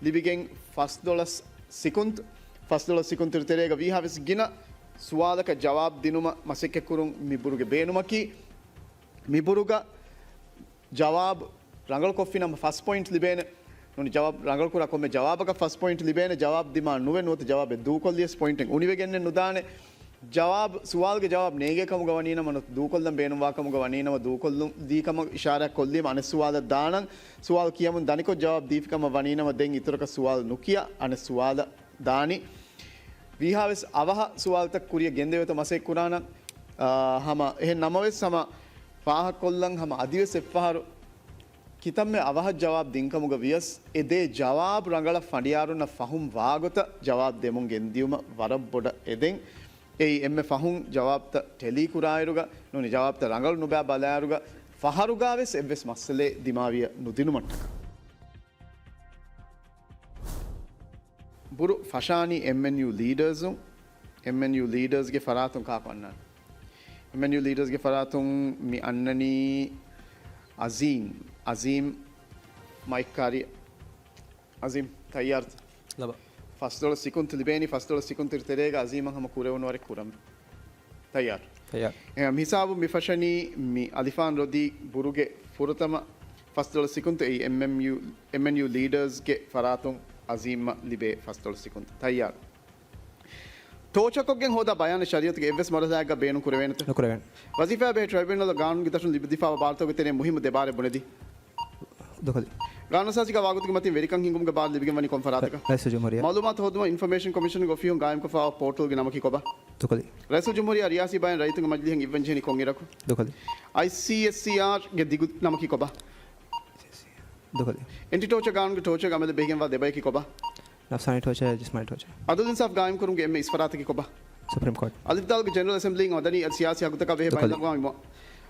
ލިބިގެން ފަސްދޮޅަސް ސިކުންތު، ފަސްދޮޅަސް ސިކުންތުރި ތެރޭގަ ވީހާވެސް ގިނަ ސުވާލަކަށް ޖަވާބު ދިނުމަށް މަސައްކަތްކުރުން މި ބުރުގެ ބޭނުމަކީ. މި ބުރުގަ ޖަވާބު ރަނގަޅުކޮށްފިނަމަ ފަސް ޕޮއިންޓް ލިބޭނެ. ނޫނީ ޖަވާބު ރަނގަޅުކުރާ ކޮންމެ ޖަވާބަކަށް ފަސް ޕޮއިންޓް ލިބޭނެ. ޖަވާބު ދިމާ ނުވެ ނުވަތަ ޖަވާބެއް ދޫކޮށްލިޔަސް ޕޮއިންޓެއް އުނިވެގެންނެއް ނުދާނެ. ޖަވާބު، ސުވާލުގެ ޖަވާބު ނޭނގޭ ކަމުގަ ވަނީނަމަ ނުވަތަ ދޫކޮށްލަން ބޭނުންވާ ކަމުގަ ވަނީނަމަ ދޫކޮށްލުން ދީ ކަމަށް އިޝާރާތް ކޮށްލީމަ އަނެއް ސުވާލަށް ދާނަން. ސުވާލު ކިޔަމުން ދަނިކޮށް ޖަވާބު ދީފި ކަމަށް ވަނީނަމަ ދެން އިތުރަކަށް ސުވާލު ނުކިޔާ އަނެއް ސުވާލަށް ދާނީ. ވީހާވެސް އަވަހަށް ސުވާލުތައް ކުރިއަށް ގެންދެވޭތޯ މަސައްކަތް ކުރާނަން. އާ، ހަމަ އެހެން ނަމަވެސް ހަމަ ފާހަގަކޮށްލަން ހަމަ އަދިވެސް އެއްފަހަރު ކިތަންމެ އަވަހަށް ޖަވާބު ދިންކަމުގަ ވިޔަސް، އެ ދޭ ޖަވާބު ރަނގަޅަށް ފަނޑިޔާރުންނަށް ފަހުން ވާގޮތަށް ޖަވާބު ދެމުން ގެންދިޔުމަށް ވަރަށް ބޮޑަށް އެދެން. އެއީ އެންމެ ފަހުން ޖަވާބުތައް ޓެލީ ކުރާއިރުގަ ނޫނީ ޖަވާބުތައް ރަނގަޅު ނުބައި ބަލާއިރުގަ ފަހަރުގަވެސް އެއްވެސް މައްސަލައެއް ދިމާވިޔަ ނުދިނުމަށްޓަކާ. ބުރު ފަށާނީ އެމްއެންޔޫ ލީޑަރސުން. އެމްއެންޔޫ ލީޑަރސްގެ ފަރާތުން ކާކު އަންނާނެ؟ އެމްއެންޔޫ ލީޑަރސްގެ ފަރާތުން މި އަންނަނީ އަޒީމް. އަޒީމް މައިކް ކާރި. އަޒީމް ތައްޔާރުތަ؟ ލަބަ. ފަސް ޑޮލަރ ސިކުންތު ލިބޭނީ. ފަސް ޑޮލަރ ސިކުންތު ތެރޭގަ އަޒީމަށް ހަމަ ކުރެވުނު ވަރެއް ކުރަން. ތައްޔާރު؟ ތައްޔާރު. އެހެން ހިސާބު މި ފަށަނީ މި އަލިފާން ރޮދީ ބުރުގެ ފުރަތަމަ ފަސް ޑޮލަރ ސިކުންތު އެއީ އެމްއެމްޔޫ، އެމްއެންޔޫ ލީޑަރސްގެ ފަރާތުން އަޒީމްއަށް ލިބޭ ފަސް ޑޮލަރ ސިކުންތު. ތައްޔާރު؟ ޓޯޗަކޮށްގެން ހޯދާ ބަޔާނެއް ޝަރީއަތުގެ އެއްވެސް މަރުހަލާއެއްގަ ބޭނުން ކުރެވޭނެތަ؟ ނުކުރެވޭނެ. ވަޒީފާ ބެހޭ ޓްރައިބިއުނަލް ގާނޫނުގެ ދަށުން ލިބިދީފާވާ ބާރުތަކުގެ ތެރެއިން މުހިއްމު ދެބާރެއް ބުނެދީ. ދުކޮލި. ގާނޫނުއަސާސީގަ ވާގޮތުގެ މަތިން ވެރިކަން ހިންގުމުގެ ބާރު ލިބިގެން ވަނީ ކޮން ފަރާތަކަށް؟ ރައީސުލްޖުމްހޫރިއްޔާ. މައުލޫމާތު ހޯދުމަށް އިންފޮމޭޝަން ކޮމިޝަނުގެ އޮފީހުން ގާއިމްކޮށްފާވާ ޕޯޓަލްގެ ނަމަކީ ކޮބާ؟ ދުކޮލި. ރައީސުލްޖުމްހޫރިއްޔާ ރިޔާސީ ބައެއް ރައްޔިތުންގެ މަޖިލީހަށް އިއްވަން ޖެހެނީ ކޮން އިރަކު؟ ދުކޮލި. އައިސީއެސްސީއާރްގެ ދިގު ނަމަކީ ކޮބާ؟ ދުކޮލި. އެންޓި ޓޯޗަ ގާނޫނުގެ ޓޯޗަގެ އަމަލެއް ބެހިގެންވާ ދެބަޔަކީ ކޮބާ؟ ނަފްސާނީ ޓޯޗަ، ޖިސްމާނީ ޓޯޗަ. އަދުލު އިންސާފް ގާއިމްކުރުމުގެ އެންމެ އިސް ފަރާތަކީ ކޮބާ؟ ސުޕްރީމް ކޯޓް. އަލިފްދާލުގެ ޖެނެރަލް އެސެމްބްލީން މަދަނީ އަދި ސިޔާސީ ހައްގުތަކާ ބެހޭ ބައިން ލަނގުވާ މި މަ-،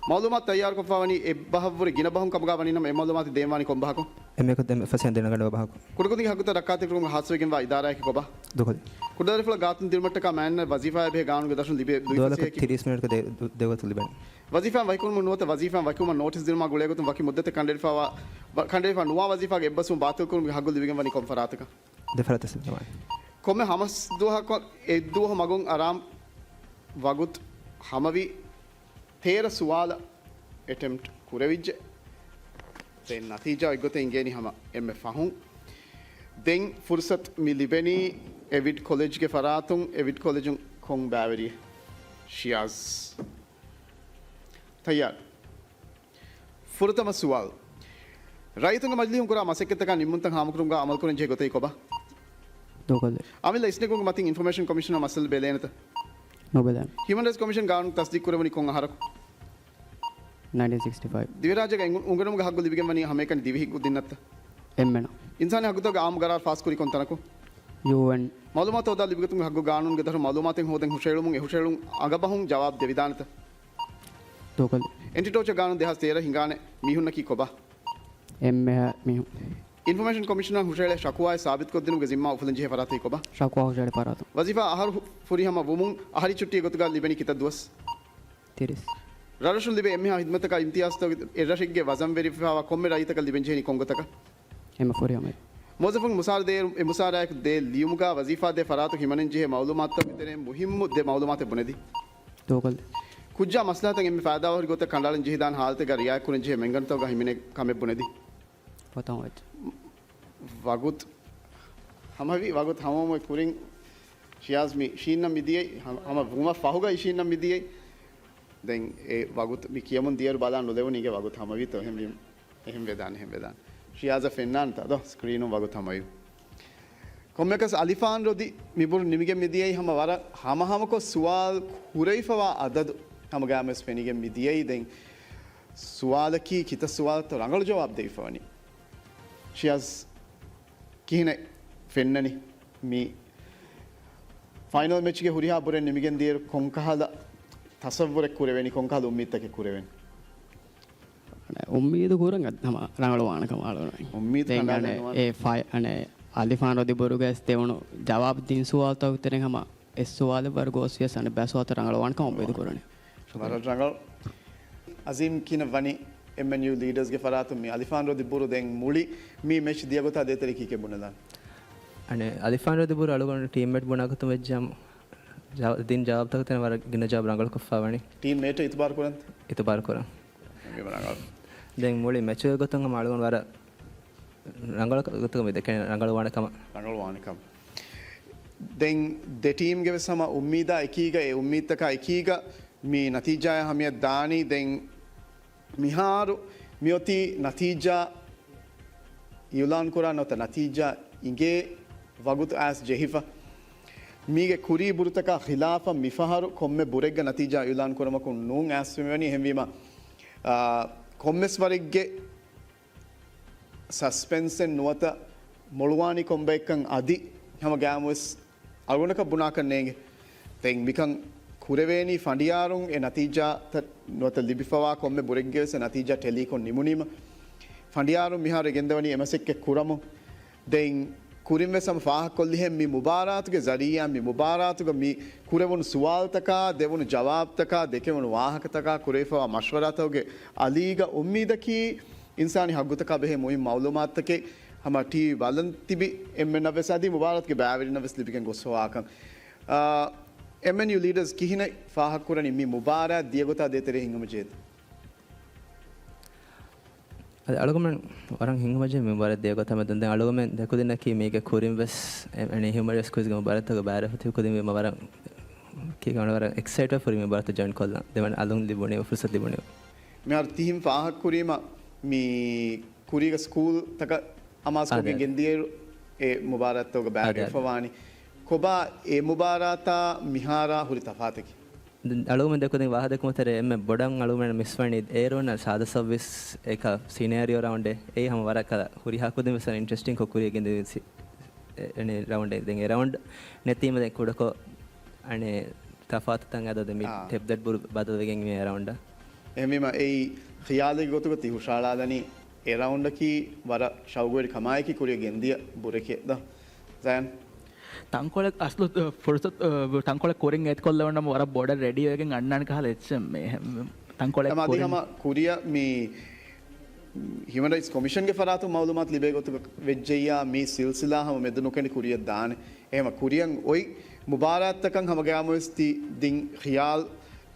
މައުލޫމާތު ތައްޔާރުކޮށްފާވަނީ އެއްބަހަށްވުރެ ގިނަ ބަހުން ކަމުގާ ވަނީ ނަމަ އެ މައުލޫމާތު ދޭންވާނީ ކޮން ބަހަކު؟ އެންމެ އެކަ ދެން ފަސޭހަ ދެނެގަންނަވާ ބަހަކު. ކުޑަކުދިންގެ ހައްގުތައް ރައްކާތެރިކުރުމަށް ހާއްސަވެގެންވާ އިދާރާއަކީ ކޮބާ؟ ދުކޮލި. ކުޑަދޮރިފުޅަށް ގާތުން ދިނުމަށްޓަކާ މާތްނަ ވަޒީފާއެއް ބެހޭ ގާނޫނުގެ ދަށުން ލިބޭ ދުވަސް ދުވަސް ތިރީސް މިނެޓްގެ ދެ-، ދު-، ދެވަތު ލިބެނީ. ވަޒީފާއިން ވަކިކުރުމުން ނުވަތަ ވަޒީފާއިން ވަކިވުމަށް ނޯޓިސް ދިނުމާ ގުޅޭގޮތުން ވަކި މުއްދަތެއް ކަނޑައެޅިފައިވާ، ވަ-، ކަނޑައެޅިފައި ނުވާ ވަޒީފާގެ އެއްބަސްވުން ބާތިލްކުރުމުގެ ހައްގު ލިބިގެން ވަނީ ކޮން ފަރާތަކަށް؟ ދެ ފަރާތަށް ލިބިގެން ވަނީ. ކޮންމެ ހަމަސް ދުވަހަކު އެއްދުވަހު މަގުން އަރާ ވަގުތު ހަމަވި ތޭރަ ސުވާލަށް އެޓެމްޕްޓް ކުރެވިއްޖެ. ދެން ނަތީޖާ އެއްގޮތަށް އިނގޭނީ ހަމަ އެންމެ ފަހުން. ދެން ފުރުސަތު މި ލިބެނީ އެވިޑް ކޮލެޖްގެ ފަރާތުން. އެވިޑް ކޮލެޖުން ކޮން ބައިވެރިއެއް؟ ޝިޔާޒް. ތައްޔާރު؟ ފުރަތަމަ ސުވާލު. ރައްޔިތުންގެ މަޖިލީހުން ކުރާ މަސައްކަތްތަކާ ނިންމުންތައް ހާމަކުރުމުގަ އަމަލުކުރަންޖެހޭ ގޮތަކީ ކޮބާ؟ ދޫކޮށްލި. އަމިއްލަ އިސްނެގުންގެ މަތިން އިންފޮމޭޝަން ކޮމިޝަނަށް މައްސަލަ ބެލޭނެތަ؟ ނުބެލޭނެ. ހިއުމަން ރައިޓްސް ކޮމިޝަން ގާނޫނު ތަސްދީޤު ކުރެވުނީ ކޮން އަހަރަކު؟ ނައިންޓީން ސިކްސްޓީ ފައިވް. ދިވެހިރާއްޖޭގަ އެނގު-، އުނގެނުމުގެ ހައްގު ލިބިގެން ވަނީ ހަމައެކަނި ދިވެހި ކުދިންނަށްތަ؟ އެންމެނަށް. އިންސާނީ ހައްގުތަކުގެ އާއްމު ގަރާރު ފާސްކުރީ ކޮން ތަނަކު؟ ޔޫއެން. މައުލޫމާތު ހޯދާ ލިބިގަތުމުގެ ހައްގު ގާނޫނުގެ ދަށުން މައުލޫމާތެއް ހޯދަން ހުށައެޅުމުން އެ ހުށައެޅުން އަނގަބަހުން ޖަވާބު ދެވިދާނެތަ؟ ދޫކޮށްލި. އެންޓި ޓޯޗަ ގާނޫނު ދެހާސް ތޭރަ ހިނގާނެ މީހުންނަކީ ކޮބާ؟ އެންމެހާ މީހުން. އިންފޮމޭޝަން ކޮމިޝަނަށް ހުށައެޅޭ ޝަކުވާއެއް ސާބިތުކޮށްދިނުމުގެ ޒިންމާ އުފުލަންޖެހޭ ފަރާތަކީ ކޮބާ؟ ޝަކުވާ ހުށައެޅޭ ފަރާތުން. ވަޒީފާ އަހަރު ހު-، ފުރިހަމަ ވުމުން އަހަރީ ޗުއްޓީގެ ގޮތުގަ ލިބެނީ ކިތައް ދުވަސް؟ ތިރީސް. ރަށްރަށުން ލިބޭ އެންމެހާ ހިދުމަތަކާ އިމްތިޔާޒުތަކުގެ އެއްރަށެއްގެ ވަޒަންވެރި ފައިވާ ކޮންމެ ރައްޔިތަކަށް ލިބެންޖެހެނީ ކޮންގޮތަކަށް؟ އެންމެ ފުރިހަމައެއް. މުވައްޒަފުން މުސާރަ ދޭއިރު، އެ މުސާރައާއެކު ދޭ ލިޔުމުގަ ވަޒީފާ ދޭ ފަރާތު ހިމަނަންޖެހޭ މައުލޫމާތުތަކުގެ ތެރެއިން މުހިއްމު ދެ މައުލޫމާތެއް ބުނެދީ. ދޫކޮށްލި. ކުއްޖާ މަސްލަހަތަށް އެންމެ ފައިދާވެރި ގޮތަށް ކަނޑައަޅަން ޖެހިދާނެ ހާލަތެއްގަ ރިއާޔަތްކުރަންޖެހޭ މެންގަނޑުތަކުގަ ހިމެނޭ ކަމެއް ބުނެދީ. ފަތަން ވެއްޖެ. ވަގުތު ހަމަވި، ވަގުތު ހަމަވުމުގެ ކުރިން ޝިޔާޒް މި ޝީންނަށް މިދިޔައީ، ހަ-، ހަމަ ވުމަށް ފަހުގައި ޝީންނަށް މިދިޔައީ. ދެން އެ ވަގުތު މި ކިޔަމުން ދިޔައިރު ބަލާ ނުލެވުނީ އިނގޭ ވަގުތު ހަމަވީތޯ. އެހެންވީމަ، އެހެން ވެދާނެ، އެހެން ވެދާނެ. ޝިޔާޒަށް ފެންނާނެތާ ދޯ ސްކްރީނުން ވަގުތު ހަމަވީ. ކޮންމެއަކަސް އަލިފާން ރޮދި މިބުރު ނިމިގެން މިދިޔައީ ހަމަ ވަރަށް ހަމަހަމަކޮށް ސުވާލު ކުރެވިފަވާ އަދަދު ހަމަގައިމުވެސް ފެނިގެން މިދިޔައީ. ދެން ސުވާލަކީ ކިތައް ސުވާލުތޯ ރަނގަޅު ޖަވާބު ދެވިފަވަނީ. ޝިޔާޒް ކިހިނެއް ފެންނަނީ މި ފައިނަލް މެޗްގެ ހުރިހާ ބުރެއް ނިމިގެން ދިޔައިރު ކޮންކަހަލަ ތަސައްވުރެއް ކުރެވެނީ، ކޮންކަހަލަ އުއްމީދުތަކެއް ކުރެވެނީ؟ އުއްމީދު ކުރަން ހަމަ ރަނގަޅު ވާނެ ކަމަށް އަޅުގަނޑު. އުއްމީދު ދެން ކަނޑާލަން އަނެއް ނުވާނެ. އެ ފައި-، އަނެއް އަލިފާން ރޮދި ބުރުގައި ދެވުނު ޖަވާބު ދިން ސުވާލުތަކުގެ ތެރެއިން ހަމަ އެއް ސުވާލެއް ވަރު ގޯސްވިޔަސް އަނެއް ބައި ސުވާލުތައް ރަނގަޅު ވާނެ ކަމަށް އުއްމީދު ކުރަނީ. ވަރަށް ރަނގަޅު. އަޒީމް ކިހިނެއް ވަނީ އެމްއެންޔޫ ލީޑަރސްގެ ފަރާތުން މި އަލިފާން ރޮދި ބުރު ދެން މުޅި މި މެޗް ދިޔަ ގޮތާ ދޭތެރޭ ކީކޭ ބުނެލާނެ؟ އަނެއް އަލިފާން ރޮދި ބުރު އަޅުގަނޑު ޓީމްމޭޓް ބުނާ ގޮތުން ވެއްޖެ ހަމަ ޖަ-، ދިން ޖަވާބުތަކުގެ ތެރެއިން ވަރަށް ގިނަ ޖަވާބު ރަނގަޅުކޮށްފަ ވަނީ. ޓީމްމޭޓަށް އިތުބާރު ކުރަން؟ އިތުބާރު ކުރަން. ދެން މުޅި މެޗުގެ ގޮތުން ހަމަ އަޅުގަނޑު ވަރަށް ރަނގަޅު ގޮތަކަށް މި ދެކެނީ ރަނގަޅު ވާނެ ކަމަށް. ރަނގަޅު ވާނެ ކަމަށް. ދެން ދެ ޓީމްގެ ވެސް ހަމަ އުއްމީދާ އެކީގަ، އެ އުއްމީދުތަކާ އެކީގަ މި ނަތީޖާއާ ހަމަޔަށް ދާނީ. ދެން މިހާރު މިއޮތީ ނަތީޖާ އިއުލާން ކުރާ ނުވަތަ ނަތީޖާ އިނގޭ ވަގުތު އައިސް ޖެހިފަ. މީގެ ކުރީ ބުރުތަކާ ޚިލާފަށް މިފަހަރު ކޮންމެ ބުރެއްގަ ނަތީޖާ އިއުލާން ކުރުމަކުން ނޫން އައިސް މިވަނީ. އެހެންވީމަ، އާ، ކޮންމެސް ވަރެއްގެ ސަސްޕެންސެއް ނުވަތަ މޮޅުވާނީ ކޮންބައެއްކަން އަދި ހަމަ ގައިމުވެސް އަޅުގަނޑަކަށް ބުނާކަށް ނޭނގެ. ދެން މިކަން ކުރެވޭނީ ފަނޑިޔާރުން އެ ނަތީޖާތައް ނުވަތަ ލިބިފަވާ ކޮންމެ ބުރެއްގެވެސް އެ ނަތީޖާ ޓެލީކޮށް ނިމުނީމަ. ފަނޑިޔާރުން މިހާރު ގެންދަވަނީ އެ މަސައްކަތް ކުރަމުން. ދެން ކުރިން ވެސް ހަމަ ފާހަގަކޮށްލިހެން މި މުބާރާތުގެ ޒަރީއާ މި މުބާރާތުގަ މި ކުރެވުނު ސުވާލުތަކާ، ދެވުނު ޖަވާބުތަކާ، ދެކެވުނު ވާހަކަތަކާ ކުރެވިފަވާ މަޝްވަރާތަކުގެ އަލީގަ އުއްމީދަކީ އިންސާނީ ހައްގުތަކާ ބެހޭ މުހިންމު މައުލޫމާތުތަކެއް ހަމަ ޓީވީ ބަލަން ތިބި އެންމެންނަށް ވެސް އަދި މުބާރާތުގެ ބައިވެރިންނަށް ވެސް ލިބިގެން ގޮސްފަވާކަން. އާ، އެމްއެންޔޫ ލީޑަރސް ކިހިނެއް ފާހަގަކުރަނީ މި މުބާރާތް ދިޔަގޮތާ ދޭތެރޭ ހިނގަމަޖޭތަ؟ އަދި އަޅުގަމެން ވަރަށް ހިނގަމަޖެހި މި މުބާރާތް ދިޔަގޮތަށް މެދުން. ދެން އަޅުގަމެން ދެކުދިންނަކީ މީގެ ކުރިން ވެސް އެ-، އެނީ ހިއުމަން ރައިޓްސް ކުއިޒްގެ މުބާރާތްތަކުގަ ބައިވެރިވެފަ ތިބި ކުދިން ވީމަ ވަރަށް ކީ ވަރަށް އެކްސައިޓްވެފަ ހުރި މި މުބާރާތަށް ޖޮއިން ކޮށްލަން. ދެން އަލުން ލިބުނީ، ފުރުސަތު ލިބުނީ. މިހާރު ތިހިން ފާހަގަކުރީމަ މި ކުރީގަ ސްކޫލްތަކަށް އަމާޒުކޮށްގެން އާދެ. ގެންދިޔައިރު އެ މުބާރާތްތަކުގަ އާދެ، އާދެ. ބައިވެރިވެފަވާނީ. ކޮބާ އެ މުބާރާތާ މިހާރާ ހުރި ތަފާތަކީ؟ ދެން އަޅުގަމެން ދެކުދިން ވާހަކަދެއްކުމުގެ ތެރޭ އެންމެ ބޮޑަށް އަޅުގަމެން މިސްވަނީ އޭރުންނަށް ސާދަ ސައުވީސް އެކަ ސީނޭރިއޯ ރައުންޑެއް. އެއީ ހަމަ ވަރަށް ކަލަ ހުރިހާ ކުދިން ވެސް އިންޓްރެސްޓިން ކޮށް ކުރިއަށް ގެންދިޔަ ސި-، އެ-، އެނީ ރައުންޑެއް. ދެން އެ ރައުންޑް ނެތީމަ ދެން ކުޑަކޮށް އަނެއް ތަފާތު ތަން އަދަދު މި އާ. ޓެބްލެޓް ބުރު ބަދަލުވެގެން މި އެ ރައުންޑަށް. އެހެންވީމަ އެއީ ޚިޔާލެއްގެ ގޮތުގަ ތި ހުށަހަޅާލަނީ އެ ރައުންޑަކީ ވަރަށް ޝައުގުވެރި ކަމާއެކީ ކުރިއަށް ގެންދިޔަ ބުރެކޭ ދޯ؟ ޒަޔަން. ތަންކޮޅެއް އަސްލު، އަ، ފުރުސަތު، އަ، ތަންކޮޅެއް ކުރިން އެތިކޮށްލެވުނަމަ ވަރަށް ބޮޑަށް ރެޑީ ވެގެން އަންނާނެ ކަހަލަ އެއްޗެއް މެ-، ތަންކޮޅެއް އަދި ކުރިން. ހަމަ ކުރިއަށް މި ހިއުމަން ރައިޓްސް ކޮމިޝަންގެ ފަރާތުން މައުލޫމާތު ލިބޭ ގޮތުގަ ވެއްޖެއްޔާ މި ސިލްސިލާ ހަމަ މެދު ނުކެނޑި ކުރިއަށް ދާނެ. އެހެމަ ކުރިއަށް އޮތް މުބާރާތްތަކަށް ހަމަ ގަޔާމުވެސް ތި ދިން ޚިޔާލް،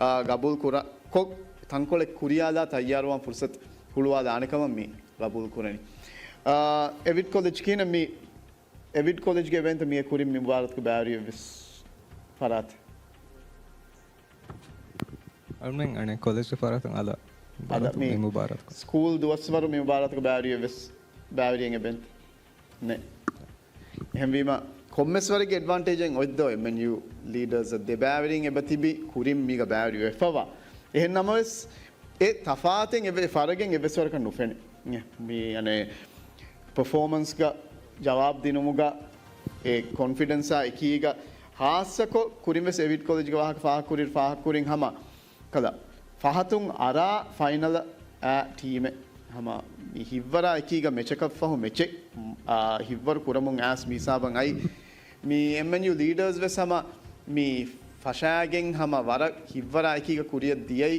އާ، ގަބޫލް ކުރާ ކޮށް ތަންކޮޅެއް ކުރިޔާލާ ތައްޔާރުވާން ފުރުސަތު ހުޅުވާލާނެ ކަމަށް މި ގަބޫލް ކުރަނީ. އާ، އެވިޓް ކޮލެޖް ކިހިނެއް މި އެވިޓް ކޮލެޖްގެ އެވެންތަ މިއެ ކުރިން މި މުބާރާތުގަ ބައިވެރި ވެސް ފަރާތެއް؟ އަޅުމެން އަނެއް ކޮލެޖްގެ ފަރާތުން އަލަ އަލަ ބަލަ މި މި މުބާރާތު. ސްކޫލް ދުވަސްވަރު މި މުބާރާތުގަ ބައިވެރި ވެސް ބައިވެރިއެއް އެބެން ނެ. އެހެންވީމަ ކޮންމެސް ވަރެއްގެ އެޑްވާންޓޭޖެއް އޮތްދޯ އެމްއެންޔޫ ލީޑަރސް ދެ ބައިވެރިން އެބަ ތިބި ކުރިން މީގަ ބައިވެރި ވެފަވާ. އެހެން ނަމަވެސް އެ ތަފާތެއް އެ ފަރަގެއް އެވެސް ވަރަކަށް ނުފެނޭ. މި އަނެ ޕަފޯމަންސްގަ ޖަވާބު ދިނުމުގަ އެ ކޮންފިޑެންސާ އެކީގަ ހާއްސަކޮށް ކުރިން ވެސް އެވިޓް ކޮލެޖްގަ ވާހަކަ ފާހަގަކުރި ފާހަގަކުރިން ހަމަ ކަލަ ފަހަތުން އަރާ ފައިނަލަށް އާ ޓީމެއް ހަމަ މި ހިއްވަރާ އެކީގަ މެޗަކަށްފަހު މެޗެއް، އާ، ހިއްވަރު ކުރަމުން އައިސް މި ހިސާބަށް އައި. މި އެމްއެންޔޫ ލީޑަރސް ވެސް ހަމަ މި ފަށާގެން ހަމަ ވަރަށް ހިއްވަރާ އެކީގަ ކުރިއަށް ދިޔައީ.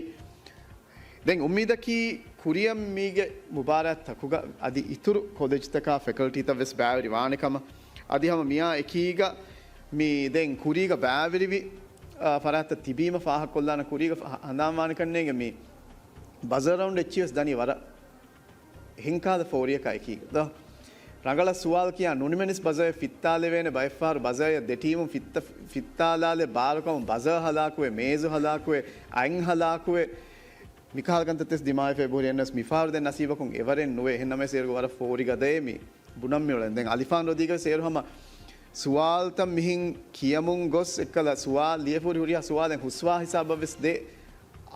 ދެން އުއްމީދަކީ ކުރިއަށް މީގެ މުބާރާތްތަކުގަ އަދި އިތުރު ކޮލެޖްތަކާ ފެކަލްޓީތައް ވެސް ބައިވެރި ވާނެ ކަމަށް. އަދި ހަމަ މިއާ އެކީގަ މި ދެން ކުރީގަ ބައިވެރިވި، އާ، ފަރާތްތައް ތިބީމަ ފާހަގަކޮށްލާނަ ކުރީގަ ހަ-، ހަނދާންވާނެ ކަންނޭނގެ މި ބަޒާ ރައުންޑް އެއްޗިވެސް ދަނީ ވަރަށް ހެންކާލަ ފޯރިއަކާ އެކީގަ ދޯ. ރަނގަޅަށް ސުވާލު ކިޔާ ނުނިމެނިސް ބަޒާއެއް ފިއްތާލެވޭނެ ބައެއްފަހަރު ބަޒާއެއް ދެ ޓީމުން ފިއްތަ-، ފިއްތާލާލެ ބާރުކަމުން ބަޒާ ހަލާކުވެ، މޭޒު ހަލާކުވެ، އަތް ހަލާކުވެ، މިކަހަލަ ކަންތައްތައް ދިމާވެފަ އެބަހުރި އެންނަސް މިފަހަރު ދެން ނަސީބަކުން އެވަރެއް ނުވޭ. އެހެން ނަމަވެސް އޭރުގަ ވަރަށް ފޯރި ގަދައޭ މި ބުނަން މިއުޅެން. ދެން އަލިފާން ރޮދީގަ ވެސް އޭރު ހަމަ ސުވާލުތައް މިހިން ކިޔަމުން ގޮސް އެއްކަލަ ސުވާލު ލިޔެފަ ހުރި ހުރިހާ ސުވާލެއް ހުސްވާ ހިސާބަށް ވެސް ދޭ.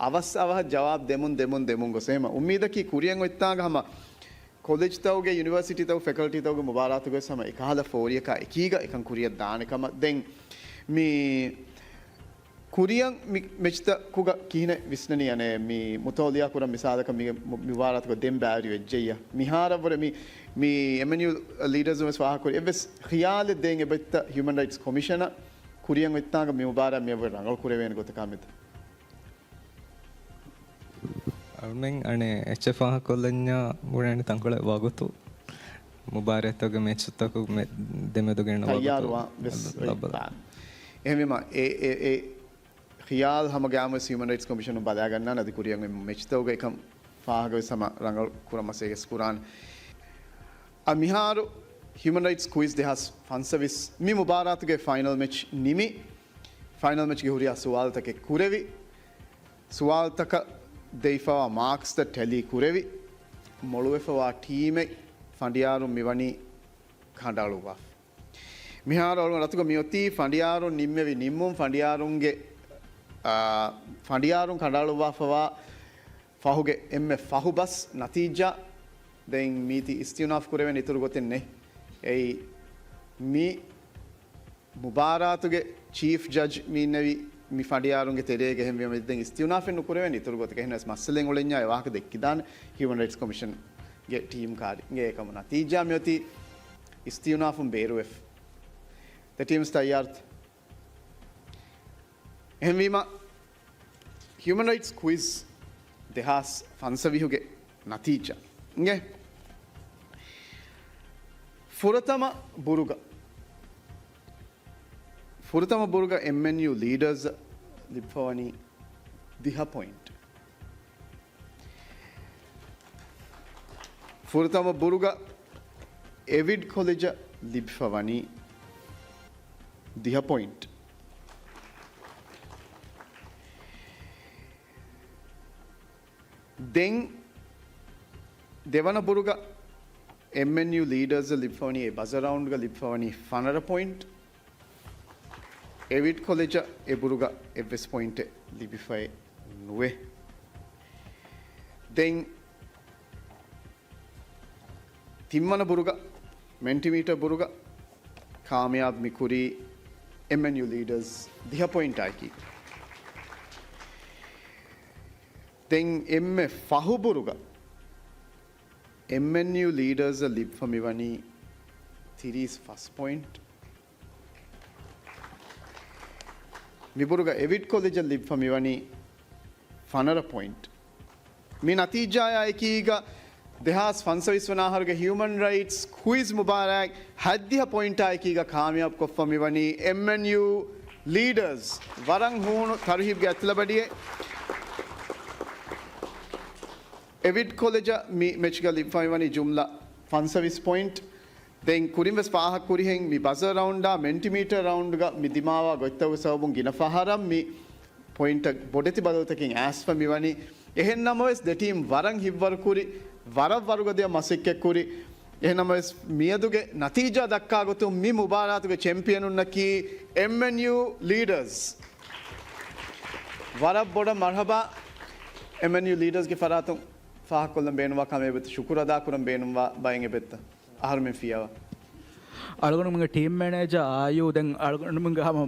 އަވަސް އަވަހަށް ޖަވާބު ދެމުން، ދެމުން، ދެމުން ގޮސް. އެހެމަ އުއްމީދަކީ ކުރިއަށް އޮތްތާނގަ ހަމަ ކޮލެޖްތަކުގެ، ޔުނިވަރސިޓީތަކު، ފެކަލްޓީތަކުގެ މުބާރާތުގަ ވެސް ހަމަ އެކަހަލަ ފޯރިއަކާ އެކީގަ އެކަން ކުރިއަށް ދާނެ ކަމަށް. ދެން މި ކުރިއަށް މި މެޗްތަކުގަ ކިހިނެއް ވިސްނަނީ؟ އަނެއް މި މުތަވަލިޔާ ކުރަން މިސާލަކަށް މި މު-، މި މުބާރާތުގަ ދެން ބައިވެރި ވެއްޖެއްޔާ. މިހާރަށްވުރެ މި، މި އެމްއެންޔޫ ލީޑަރސް ވެސް ފާހަގަކުރި އެއްވެސް ޚިޔާލެއް ދޭން އެބައޮތްތަ ހިއުމަން ރައިޓްސް ކޮމިޝަނަށް ކުރިއަށް އޮތްތާނގަ މި މުބާރާތް މިއަށްވުރެ ރަނގަޅު ކުރެވޭނެ ގޮތަކާ މެދު؟ އަޅުމެން އަނެއް އެއްޗެއް ފާހަގަކޮށްލަންޏާ ބުނަނީ ތަންކޮޅެއް ވަގުތު މުބާރާތްތަކުގެ މެޗްތަކު މެ-، ދެމެދުގެ އިންނަ ވަގުތު ތައްޔާރުވާން ވެސް ލައް-، ލައްބަލަ. އެހެންވީމަ އެ، އެ، އެ ޚިޔާލް ހަމަ ގަޔާމުވެސް ހިއުމަން ރައިޓްސް ކޮމިޝަނުން ބަލާގަންނާނެ އަދި ކުރިއަށް އޮތް މެޗްތަކުގަ އެކަން ފާހަގަވެސް ހަމަ ރަނގަޅު ކުރަން މަސައްކަތް ކުރާނެ. އަ، މިހާރު ހިއުމަން ރައިޓްސް ކުއިޒް ދެހާސް ފަންސަވީސް މި މުބާރާތުގެ ފައިނަލް މެޗް ނިމި، ފައިނަލް މެޗްގެ ހުރިހާ ސުވާލުތަކެއް ކުރެވި، ސުވާލުތަކަށް ދެވިފަވާ މާކްސްތައް ޓެލީ ކުރެވި، މޮޅުވެފަވާ ޓީމެއް ފަނޑިޔާރުން މިވަނީ ކަނޑައަޅުއްވާފަ. މިހާރު އަޅުގަނޑު ރަށުގަ މިއޮތީ ފަނޑިޔާރުން ނިންމެވި ނިންމުން ފަނޑިޔާރުންގެ، އާ، ފަނޑިޔާރުން ކަނޑައަޅުއްވާފަވާ ފަހުގެ އެންމެ ފަހު ބަސް ނަތީޖާ. ދެން މީތި އިސްތިއުނާފް ކުރެވޭނެ އިތުރު ގޮތެއް ނެތް. އެއީ މި މުބާރާތުގެ ޗީފް ޖަޖް މި އިންނެވި މި ފަނޑިޔާރުންގެ ތެރޭގަ. އެހެންވީމަ ދެން އިސްތިއުނާފެއް ނުކުރެވޭނެ އިތުރު ގޮތަކަށް. އެހެނަސް މައްސަލައެއް އުޅެންޏާ އެ ވާހަކަ ދެއްކިދާނެ ހިއުމަން ރައިޓްސް ކޮމިޝަންގެ ޓީމް ކާރިންގެ. އެކަމު ނަތީޖާ މިއޮތީ އިސްތިއުނާފުން ބޭރުވެފަ. ދެ ޓީމްސް ތައްޔާރުތަ؟ އެހެންވީމަ، ހިއުމަން ރައިޓްސް ކުއިޒް ދެހާސް ފަންސަވީހުގެ ނަތީޖާ އިނގޭ. ފުރަތަމަ ބުރުގަ، ފުރަތަމަ ބުރުގަ އެމްއެންޔޫ ލީޑަރސް ލިބިފަވަނީ ދިހަ ޕޮއިންޓް. ފުރަތަމަ ބުރުގަ އެވިޑް ކޮލެޖަށް ލިބިފަވަނީ ދިހަ ޕޮއިންޓް. ދެން ދެވަނަ ބުރުގަ އެމްއެންޔޫ ލީޑަރސް ލިބިފަވަނީ، އެ ބަޒަރ ރައުންޑްގަ ލިބިފަވަނީ ފަނަރަ ޕޮއިންޓް. އެވިޑް ކޮލެޖަށް އެ ބުރުގަ އެއްވެސް ޕޮއިންޓެއް ލިބިފައެއް ނުވޭ. ދެން ތިންވަނަ ބުރުގަ މެންޓިމީޓަރ ބުރުގަ ކާމިޔާބު މި ކުރީ އެމްއެންޔޫ ލީޑަރސް ދިހަ ޕޮއިންޓާއެކީ. ދެން އެންމެ ފަހު ބުރުގަ އެމްއެންޔޫ ލީޑަރސް ލިބިފަ މިވަނީ ތިރީސް ފަސް ޕޮއިންޓް. މިބުރުގަ އެވިޑް ކޮލެޖަށް ލިބިފަ މިވަނީ ފަނަރަ ޕޮއިންޓް. މި ނަތީޖާއާ އެކީގަ ދެހާސް ފަންސަވީސް ވަނަ އަހަރުގެ ހިއުމަން ރައިޓްސް ކުއިޒް މުބާރާތް ހަތްދިހަ ޕޮއިންޓާ އެކީގަ ކާމިޔާބު ކޮށްފަ މިވަނީ އެމްއެންޔޫ ލީޑަރސް. ވަރަށް ހޫނު ތަރުހީބްގެ އަތިލަބަޑިއެއް. އެވިޑް ކޮލެޖަށް މި މެޗްގަ ލިބިފަ މިވަނީ ޖުމްލަ ފަންސަވީސް ޕޮއިންޓް. ދެން ކުރިން ވެސް ފާހަގަ ކުރިހެން މި ބަޒަރ ރައުންޑާ މެންޓިމީޓަރ ރައުންޑްގަ މި ދިމާވާ ގޮތްތަކުގެ ސަބަބުން ގިނަ ފަހަރަށް މި ޕޮއިންޓަށް ބޮޑެތި ބަދަލުތަކެއް އައިސްފަ މިވަނީ. އެހެން ނަމަވެސް ދެ ޓީމް ވަރަށް ހިތްވަރު ކުރި، ވަރަށް ވަރުގަދަޔަށް މަސައްކަތް ކުރި. އެހެން ނަމަވެސް މިއަދުގެ ނަތީޖާ ދައްކާ ގޮތުން މި މުބާރާތުގެ ޗެމްޕިއަނުންނަކީ އެމްއެންޔޫ ލީޑަރސް. ވަރަށް ބޮޑަށް މަރްހަބާ އެމްއެންޔޫ ލީޑަރސްގެ ފަރާތުން ފާހަގަކޮށްލަން ބޭނުންވާ ކަމެއް އެބައޮތްތަ؟ ޝުކުރު އަދާކުރަން ބޭނުންވާ ބައެއް އެބައޮތްތަ؟ އަހަރުމެން ފިޔަވާ. އަޅުގަނޑުމެންގެ ޓީމް މެނޭޖަރ އާޔޫ ދެން އަޅުގަނޑުމެންގެ ހަމަ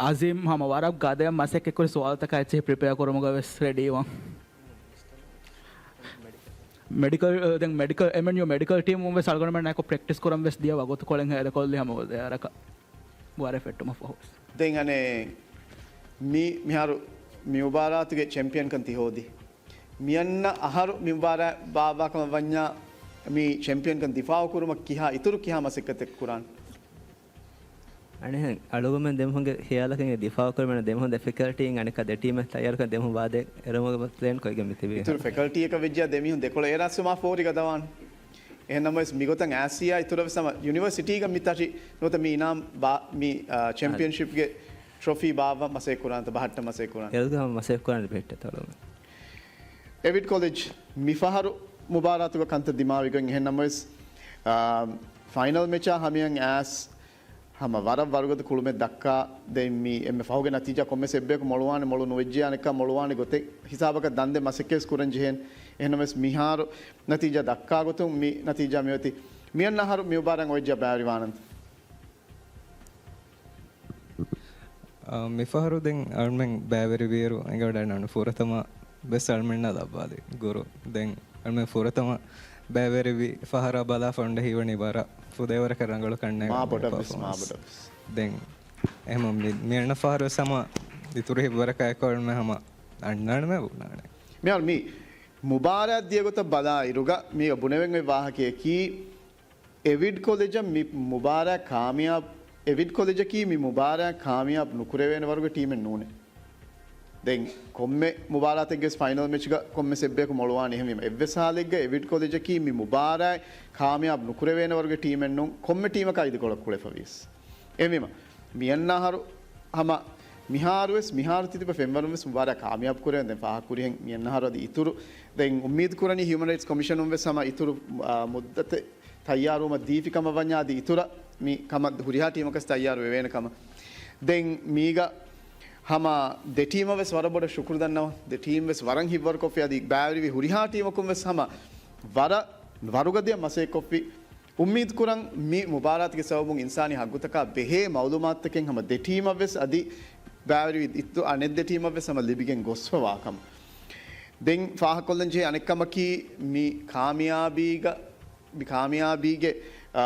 އަޒީމް ހަމަ ވަރަށް ގަދަޔަށް މަސައްކަތްކުރި ސުވާލުތަކާ އެއްޗެހި ޕްރިޕެއާ ކުރުމުގަ ވެސް ރެޑީވާން. މެޑިކަލް، ދެން މެޑިކަލް، އެމްއެންޔޫ މެޑިކަލް ޓީމުން ވެސް އަޅުގަނޑުމެން އެކު ޕްރެކްޓިސް ކުރަން ވެސް ދިޔަ ވަގުތުކޮޅެއް ހޭދަކޮށްލި ހަމަ ވަރަކަށް ވާރޭ ފެއްޓުމަށް ފަހު ވެސް. ދެން އަނެއް މި، މިހާރު މި މުބާރާތުގެ ޗެމްޕިއަންކަން ތި ހޯދި. މިއަންނަ އަހަރު މި މުބާރާތް ބާއްވާ ކަމަށް ވަންޏާ، މި ޗެމްޕިއަންކަން ދިފާއު ކުރުމަށް ކިހާ އިތުރު ކިހާ މަސައްކަތެއް ކުރާން؟ އަނެއް އަޅުގަނޑުމެން ދެމުހުންގެ ޚިޔާލަކީ ދިފާއު ކުރުމަށް ދެމުހުން ދެ ފެކަލްޓީއިން އަނެއްކާ ދެ ޓީމެއް ތައްޔާރުކަން ދެމުހުން ވާދޭ އެރުމުގެ ޕްލޭން ކޮށްގެން މިތިބީ. އިތުރު ފެކަލްޓީއަކަށް ވެއްޖާ ދެމީހުން ދެކޮޅަށް އޭރާ ސުމާ ފޯރިގަ ދަވާން. އެހެން ނަމަވެސް މިގޮތަށް އައިސްޔާ އިތުރަށް ވެސް ހަމަ ޔުނިވަރސިޓީގަ މި ތަށި ނުވަތަ މި އިނާމް ބާ، މި، އާ، ޗެމްޕިއަންޝިޕްގެ ޓްރޮފީ ބާއްވަން މަސައްކަތް ކުރާންތަ ބަހައްޓަން މަސައްކަތް ކުރާން. އެލްގަ ހަމަ މަސައްކަތް ކުރާން ބެހެއްޓެ ތަޅުމެ. އެވިޑް ކޮލެޖް މި ފަހަރު މުބާރާތުގަ ކަންތައް ދިމާވިގޮތް އެހެން ނަމަވެސް، އާ، ފައިނަލް މެޗާ ހަމަޔަށް އައިސް ހަމަ ވަރަށް ވަރުގަދަ ކުޅުމެއް ދައްކާ ދެން މި އެންމެ ފަހުގެ ނަތީޖާ ކޮންމެސް އެއްބަޔަކު މޮޅުވާނެ މޮޅު ނުވެއްޖެ އަނެއްކާ މޮޅުވާނެ ގޮތެއް ހިސާބަކަށް ދަންދެ މަސައްކަތް ކުރަން ޖެހޭނެ. އެހެންނަމަވެސް މިހާރު ނަތީޖާ ދައްކާ ގޮތުން މި ނަތީޖާ މިއޮތީ. މިއަންނަ އަހަރު މި މުބާރާތް އޮވެއްޖާ ބައިވެރިވާނަންތަ؟ އާ، މިފަހަރު ދެން އަޅުމެން ބައިވެރިވިއިރު އެނގިވަޑައިގަންނަވާނެ ފުރަތަމަ ވެސް އަޅުމެންނާ ލައްވާލި ގުރު. ދެން އަޅުމެން ފުރަތަމަ ބައިވެރިވި ފަހަރާ ބަލާފަ އޮންނަ ހީވަނީ ވަރަށް ފުދޭވަރަކަށް ރަނގަޅު ކަންނޭނގެ މާ ބޮޑަށް ވެސް، މާ ޕަރފޯމަންސް. ބޮޑަށް ވެސް. ދެން އެހެމަ މި، މިއަންނަ ފަހަރު ވެސް ހަމަ އިތުރު ހިތްވަރަކާ އެކު އަޅުމެން ހަމަ އަންނާނަމޭ ބުނާނެ. މިހާރު މި މުބާރާތް ދިޔަ ގޮތަށް ބަލާ އިރުގަ މީގަ ބުނެވެން އޮތް ވާހަކަޔަކީ، އެވިޑް ކޮލެޖަށް މި މުބާރާތް ކާމިޔާބު، އެވިޑް ކޮލެޖަކީ މި މުބާރާތް ކާމިޔާބު ނުކުރެވޭނެ ވަރުގެ ޓީމެއް ނޫނޭ. ދެން ކޮންމެ މުބާރާތެއްގެ ވެސް ފައިނަލް މެޗްގަ ކޮންމެސް އެއްބަޔަކު މޮޅުވާނެ. އެހެންވީމަ އެއްވެސް ހާލެއްގަ އެވިޑް ކޮލެޖަކީ މި މުބާރާތް ކާމިޔާބު ނުކުރެވޭނެ ވަރުގެ ޓީމެއް ނޫން، ކޮންމެ ޓީމަކާ އިދިކޮޅަށް ކުޅެފަވިޔަސް. އެހެންވީމަ މިއަންނަ އަހަރު ހަމަ މިހާރު ވެސް، މިހާރު ތިތިބަ ފެންވަރުން ވެސް މުބާރާތް ކާމިޔާބު ކުރެވެން ދެން ފާހަގަ ކުރިހެން މިއަންނަ އަހަރު އަދި އިތުރު. ދެން އުއްމީދު ކުރަނީ ހިއުމަން ރައިޓްސް ކޮމިޝަނުން ވެސް ހަމަ އިތުރު، އާ، މުއްދަތެއް ތައްޔާރުވުމަށް ދީފި ކަމަށް ވަންޏާ އަދި އިތުރަށް މި ކަމަށް ހުރިހާ ޓީމަކަސް ތައްޔާރު ވެވޭނެ ކަމަށް. ދެން މީގަ ހަމަ ދެ ޓީމަށް ވެސް ވަރަށް ބޮޑަށް ޝުކުރު ދަންނަވަން. ދެ ޓީމް ވެސް ވަރަށް ހިތްވަރުކޮށްފި އަދި ބައިވެރިވި ހުރިހާ ޓީމަކުން ވެސް ހަމަ ވަރަށް ވަރުގަދަޔަށް މަސައްކަތްކޮށްފި. އުއްމީދު ކުރަން މި މުބާރާތުގެ ސަބަބުން އިންސާނީ ހައްގުތަކާ ބެހޭ މައުލޫމާތުތަކެއް ހަމަ ދެ ޓީމަށް ވެސް އަދި ބައިވެރިވި އިތު އަނެއް ދެ ޓީމަށް ވެސް ހަމަ ލިބިގެން ގޮސްފަވާ ކަމަށް. ދެން ފާހަގަކޮށްލަން ޖެހޭ އަނެއް ކަމަކީ މި ކާމިޔާބީގަ، މި ކާމިޔާބީގެ، އާ،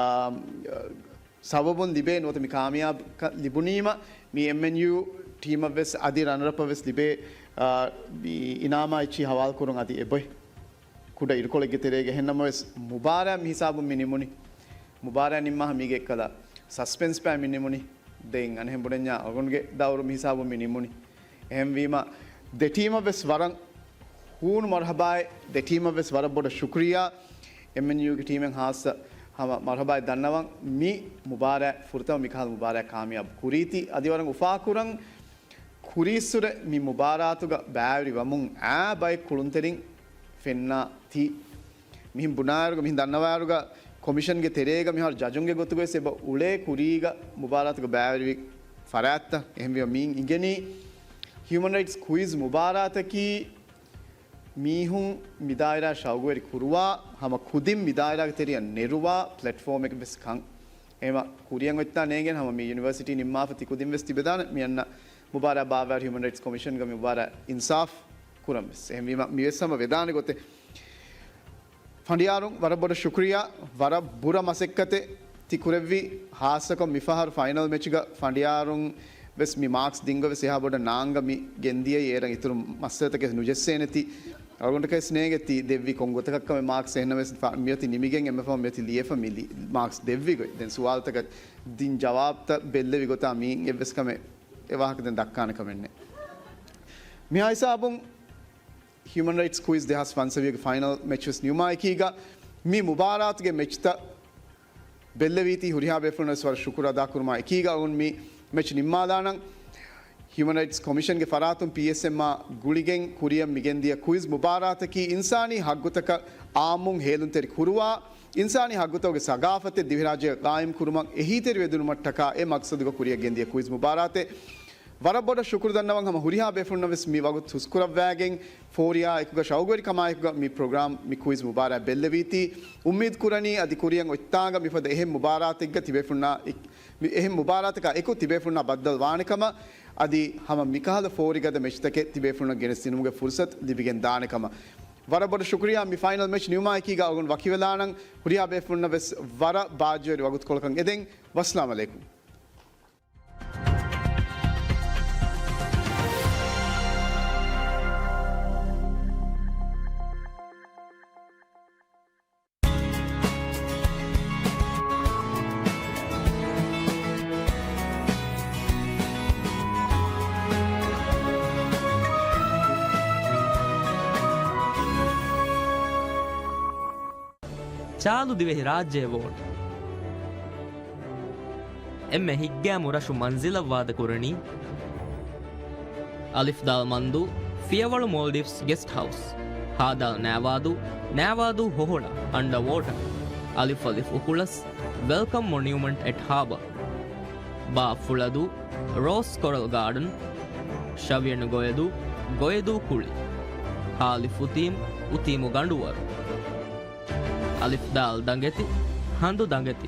ސަބަބުން ލިބޭ ނުވަތަ މި ކާމިޔާބު ކަ-، ލިބުނީމަ މި އެމްއެންޔޫ ޓީމަށް ވެސް އަދި ރަނަރަޕަށް ވެސް ލިބޭ، އާ، މި އިނާމާ އެއްޗިހި ހަވާލު ކުރުން އަދި އެބޮތް. ކުޑަ އިރުކޮޅެއްގެ ތެރޭގަ. އެހެންނަމަވެސް މުބާރާތް މި ހިސާބުން މި ނިމުނީ. މުބާރާތް ނިންމާފަ މީގެ އެއްކަލަ ސަސްޕެންސް ބައި މި ނިމުނީ. ދެން އަނެއްހެން ބުނަންޏާ އަޅުގަނޑުގެ ދައުރު މި ހިސާބުން މި ނިމުނީ. އެހެންވީމަ ދެ ޓީމަށް ވެސް ވަރަށް ހޫނު މަރުހަބާއެއް، ދެ ޓީމަށް ވެސް ވަރަށް ބޮޑަށް ޝުކުރިއްޔާ. އެމްއެންޔޫގެ ޓީމެއް ހާއްސަ ހަމަ މަރުހަބާއެއް ދަންނަވަން. މި މުބާރާތް ފުރަތަމަ މިކަހަލަ މުބާރާތް ކާމިޔާބު ކުރީތީ. އަދި ވަރަށް އުފާކުރަން ކުރީއްސުރެ މި މުބާރާތުގަ ބައިވެރިވަމުން އާ ބައެއް ކުޅުންތެރިން ފެންނާތީ. މިހެން ބުނާއިރުގަ، މިހެން ދަންނަވާއިރުގަ، ކޮމިޝަންގެ ތެރޭގަ މިހާރު ޖަޖުންގެ ގޮތުގަވެސް އެބަ އުޅޭ ކުރީގަ މުބާރާތުގަ ބައިވެރިވި ފަރާތްތައް. އެހެންވީމަ މިއިން އިނގެނީ ހިއުމަން ރައިޓްސް ކުއިޒް މުބާރާތަކީ މީހުން މި ދާއިރާ ޝައުގުވެރި ކުރުވާ، ހަމަ ކުދިން މި ދާއިރާގެ ތެރެއަށް ނެރުވާ ޕްލެޓްފޯމެއް ވެސް ކަން. އެހެމަ ކުރިއަށް އޮތްތާ ނޭނގެން ހަމަ މި ޔުނިވަރސިޓީ ނިންމާފަ ތި ކުދިން ވެސް ތިބެދާނެ. މި އަންނަ މުބާރާތް ބާއްވާއިރު ހިއުމަން ރައިޓްސް ކޮމިޝަންގަ މި މުބާރާތް އިންސާފް ކުރަން ވެސް. އެހެންވީމަ މިވެސް ހަމަ ވެދާނެ ގޮތެއް. ފަނޑިޔާރުން ވަރަށް ބޮޑަށް ޝުކުރިއްޔާ، ވަރަށް ބުރަ މަސައްކަތެއް ތި ކުރެއްވި، ހާއްސަކޮށް މިފަހަރު ފައިނަލް މެޗްގަ ފަނޑިޔާރުން ވެސް މި މާކްސް ދިންގޮތް ވެސް އެހާ ބޮޑަށް ނާންގަ މި ގެންދިޔައީ އޭރަށް އިތުރު މައްސަލަތަކެއް ނުޖެއްސޭނެތީ. އަޅުގަނޑަކަށް ވެސް ނޭނގެ ތި ދެއްވި ކޮން ގޮތަކަށްކަމެއް މާކްސް އެހެންނަމަވެސް ފަ-، މިއޮތީ ނިމިގެން އެންމެ ފަހުން މިއޮތީ ލިޔެފަ މި ލި-، މާކްސް ދެއްވި ގޮތް. ދެން ސުވާލުތަކަށް ދިން ޖަވާބުތައް ބެއްލެވި ގޮތާ މިއިން އެއްވެސް ކަމެއް އެ ވާހަކަ ދެން ދައްކާނެ ކަމެއް ނެތް. މިހާ ހިސާބުން ހިއުމަން ރައިޓްސް ކުއިޒް ދެހާސް ފަންސަވީހުގެ ފައިނަލް މެޗް ވެސް ނިމުމާ އެކީގަ، މި މުބާރާތުގެ މެޗްތައް ބެއްލެވީތީ ހުރިހާ ބޭފުޅުން ވެސް ވަރަށް ޝުކުރު އަދާކުރުމާ އެކީގަ، އަޅުގަނޑު މި މެޗް ނިންމާލާނަން. ހިއުމަން ރައިޓްސް ކޮމިޝަންގެ ފަރާތުން ޕީއެސްއެމްއާ ގުޅިގެން ކުރިއަށް މިގެންދިޔަ ކުއިޒް މުބާރާތަކީ އިންސާނީ ހައްގުތަކަށް އާއްމުން ހޭލުންތެރި ކުރުވާ، އިންސާނީ ހައްގުތަކުގެ ސަގާފަތެއް ދިވެހިރާއްޖޭގަ ޤާއިމް ކުރުމަށް އެހީތެރިވެދިނުމަށްޓަކާ އެ މަޤްޞަދުގަ ކުރިއަށް ގެންދިޔަ ކުއިޒް މުބާރާތެއް. ވަރަށް ބޮޑަށް ޝުކުރު ދަންނަވަން ހަމަ ހުރިހާ ބޭފުޅުންނަށް ވެސް މި ވަގުތު ހުސްކުރައްވާގެން، ފޯރިއާ އެކުގަ ޝައުގުވެރިކަމާއެކުގަ މި ޕްރޮގްރާމް މި ކުއިޒް މުބާރާތް ބެއްލެވީތީ. އުއްމީދު ކުރަނީ އަދި ކުރިއަށް އޮތްތާނގަ މިފަދަ އެހެން މުބާރާތެއްގަ ތިބޭފުޅުންނާ އެ-، މި އެހެން މުބާރާތަކާ އެކު ތިބޭފުޅުންނާ ބައްދަލު ވާނެކަމަށް އަދި ހަމަ މިކަހަލަ ފޯރިގަދަ މެޗްތަކެއް ތިބޭފުޅުންނަށް ގެނެސްދިނުމުގެ ފުރުސަތު ލިބިގެން ދާނެކަމަށް. ވަރަށް ބޮޑަށް ޝުކުރިއްޔާ. މި ފައިނަލް މެޗް ނިމުމާއެކީގަ އަޅުގަނޑު ވަކިވެލާނަން. ހުރިހާ ބޭފުޅުންނަށް ވެސް ވަރަށް ބާއްޖަވެރި ވަގުތުކޮޅަކަށް އެދެން. ވައްސަލާމް ޢަލައިކުމް. ޗާލު ދިވެހިރާއްޖެ އެވޯޑް. އެންމެ ހިތްގައިމު ރަށު މަންޒިލަށް ވާދަކުރަނީ، އަލިފް ދާލް މަންދޫ، ފިޔަވަޅު މޯލްޑިވްސް ގެސްޓް ހައުސް، ހާ ދާލް ނައިވާދޫ، ނައިވާދޫ ހޮހޮޅަ، އަންޑަ ވޯޓަ، އަލިފް އަލިފް އުކުޅަސް، ވެލްކަމް މޮނިއުމަންޓް އެޓް ހާބަ، ބާ ފުޅަދޫ، ރޯސް ކޮރަލް ގާޑަން، ޝަވިޔަނު ގޮޔަދޫ، ގޮޔަދޫ ކުޅި، ހާލިފް އުތީމް، އުތީމު ގަނޑުވަރު. އަލިފް ދާލް ދަނގެތި، ހަނދު ދަނގެތި.